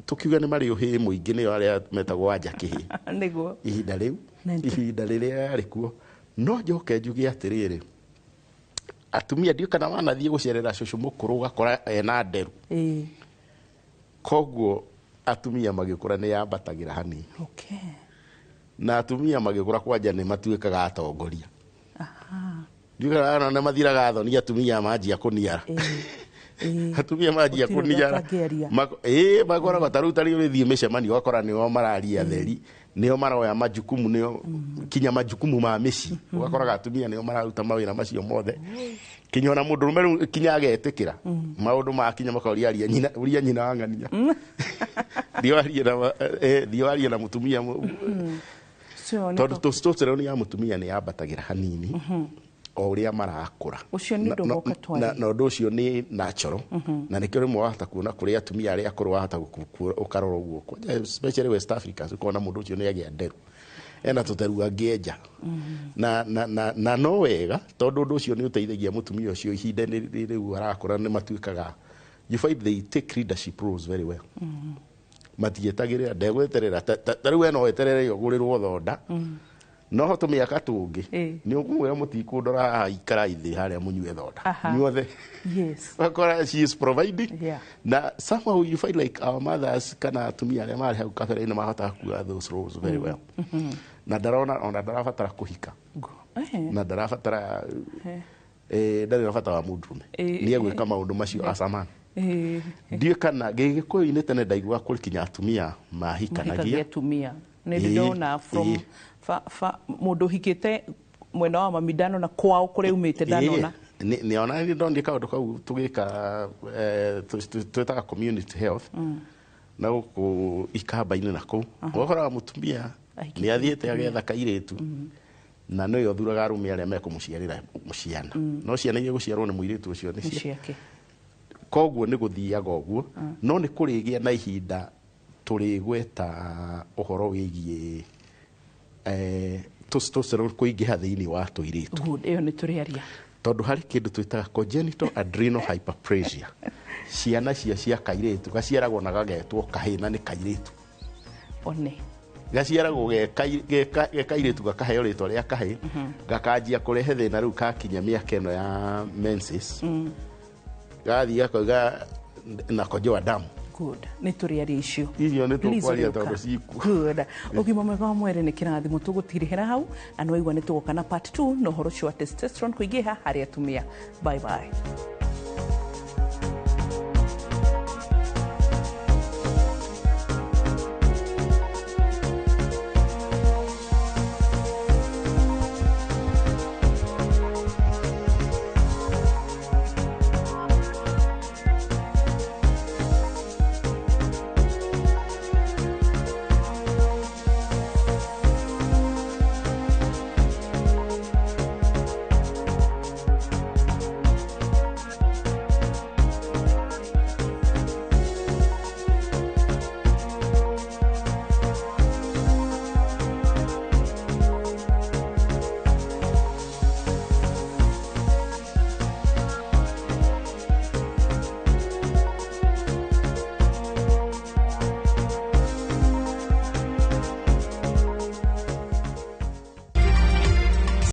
tũkiuga nĩ marĩ ũhĩĩ mũingĩ, nĩo arĩa metagwo wanja kĩhĩĩ nĩguo ihinda rĩu, ihinda rĩrĩa yarĩ kuo. No njoke njuge atĩrĩrĩ, atumia ndiũ kana wanathiĩ gũcerera cũcũ mũkũrũ ũgakora ena nderu. Koguo atumia magĩkũra nĩ yambatagĩra hanini. Na atumia magĩkũra kwanja nĩ matuĩkaga atongoria. Ndiũ kana nĩ mathiraga thoni atumia manjia kũniara. Atumia manjia kũniara makoraga ta rĩu tarĩ ũrĩthiĩ mĩcemanio ũgakora nĩo mararia theri, nĩo maroya majukumu, nĩo kinya majukumu ma mĩciĩ, ũgakoraga atumia nĩo mararuta mawĩra macio mothe, kinya ona mũndũrũme rĩu kinya agetĩkĩra maũndũ ma kinya makoria aria nyina, ũria nyina wa ng'ania thiĩ warie na mũtumia, tondũ testosterone ya mũtumia nĩ yambatagĩra hanini o ũrĩa marakũra. Na ũndũ ũcio nĩ natural, na nĩkĩo rĩmwe wahota kuona kũrĩ atumia arĩa akũrũ wahota ũkarora ũguo, especially West Africa, ũkona mũndũ ũcio nĩ agĩa nderu, ena tũteru angĩenja. Na no wega tondũ ũndũ ũcio nĩ ũteithagia mũtumia ũcio ihinda rĩu arakũra, nĩ matuĩkaga, you find they take leadership roles very well. Matietagĩrĩra, ndegweterera ta rĩu we no weterere ũgũrĩrwo thonda, no ho tũmĩaka tũngĩ nĩ ũkũmwĩra mũtikũndora haha, ikara ithĩ harĩa mũnyue thonda nyuothe. Ũgakora she is providing. Na somehow you find like our mothers kana atumia arĩa marĩ hau kabere-inĩ mahotaga kuoya those roles very well. Na ndarona ona ndarabatara kũhika, na ndarabatara ndarĩ na bata wa mũndũrũme, nĩ egwĩka maũndũ macio as a man. Ndiũĩ kana Gĩgĩkũyũ-inĩ tene ndaiguaga kũrĩ kinya atumia mahikanagia atumia. Nĩ ndĩ ndona from mũndũ ũhikĩte mwena wa mami ndanona kwao kũrĩa umĩte ndanona. Nĩ ona nĩ ndonire kaũndũ kau tũgĩka twĩtaga community health na gũkũ ikamba-inĩ na kũu ũgakoraga mũtumia nĩ athiĩte agetha kairĩtu na nĩwe ũthuraga arũme arĩa mekũmũciarĩra ciana, no ciana iria gũciarwo nĩ mũirĩtu ũcio nĩ ciake. Koguo nĩ gũthiaga ũguo, no nĩ kũrĩgĩa na ihinda tũrĩgweta ũhoro wĩgiĩ testosterone kũingĩha thĩinĩ wa tũirĩtu. Good, ĩyo nĩ tũrĩaria. Tondũ harĩ kĩndũ twĩtaga congenital adrenal hyperplasia. Ciana cia kairĩtu gaciaragwo na gagetwo kahĩ na nĩ kairĩtu. One. Gaciaragwo ge kairĩtu gakaheo rĩtwa rĩa kahĩ, gakanjia kũrehe thĩna rĩu kakinya mĩaka ĩno ya menses. Gathiĩ gakoiga nakojoa damu. Good. Nĩ tũrĩaria icio. Icio nĩ tũkwaria tondũ ciikuo. Good. Ũgima mwega wa mwĩrĩ nĩ kĩrathimo tũgũtirihĩra hau na nĩwaigua nĩ tũgoka na part 2 na ũhoro ũcio wa testosterone kũingĩha harĩ atumia. Bye bye.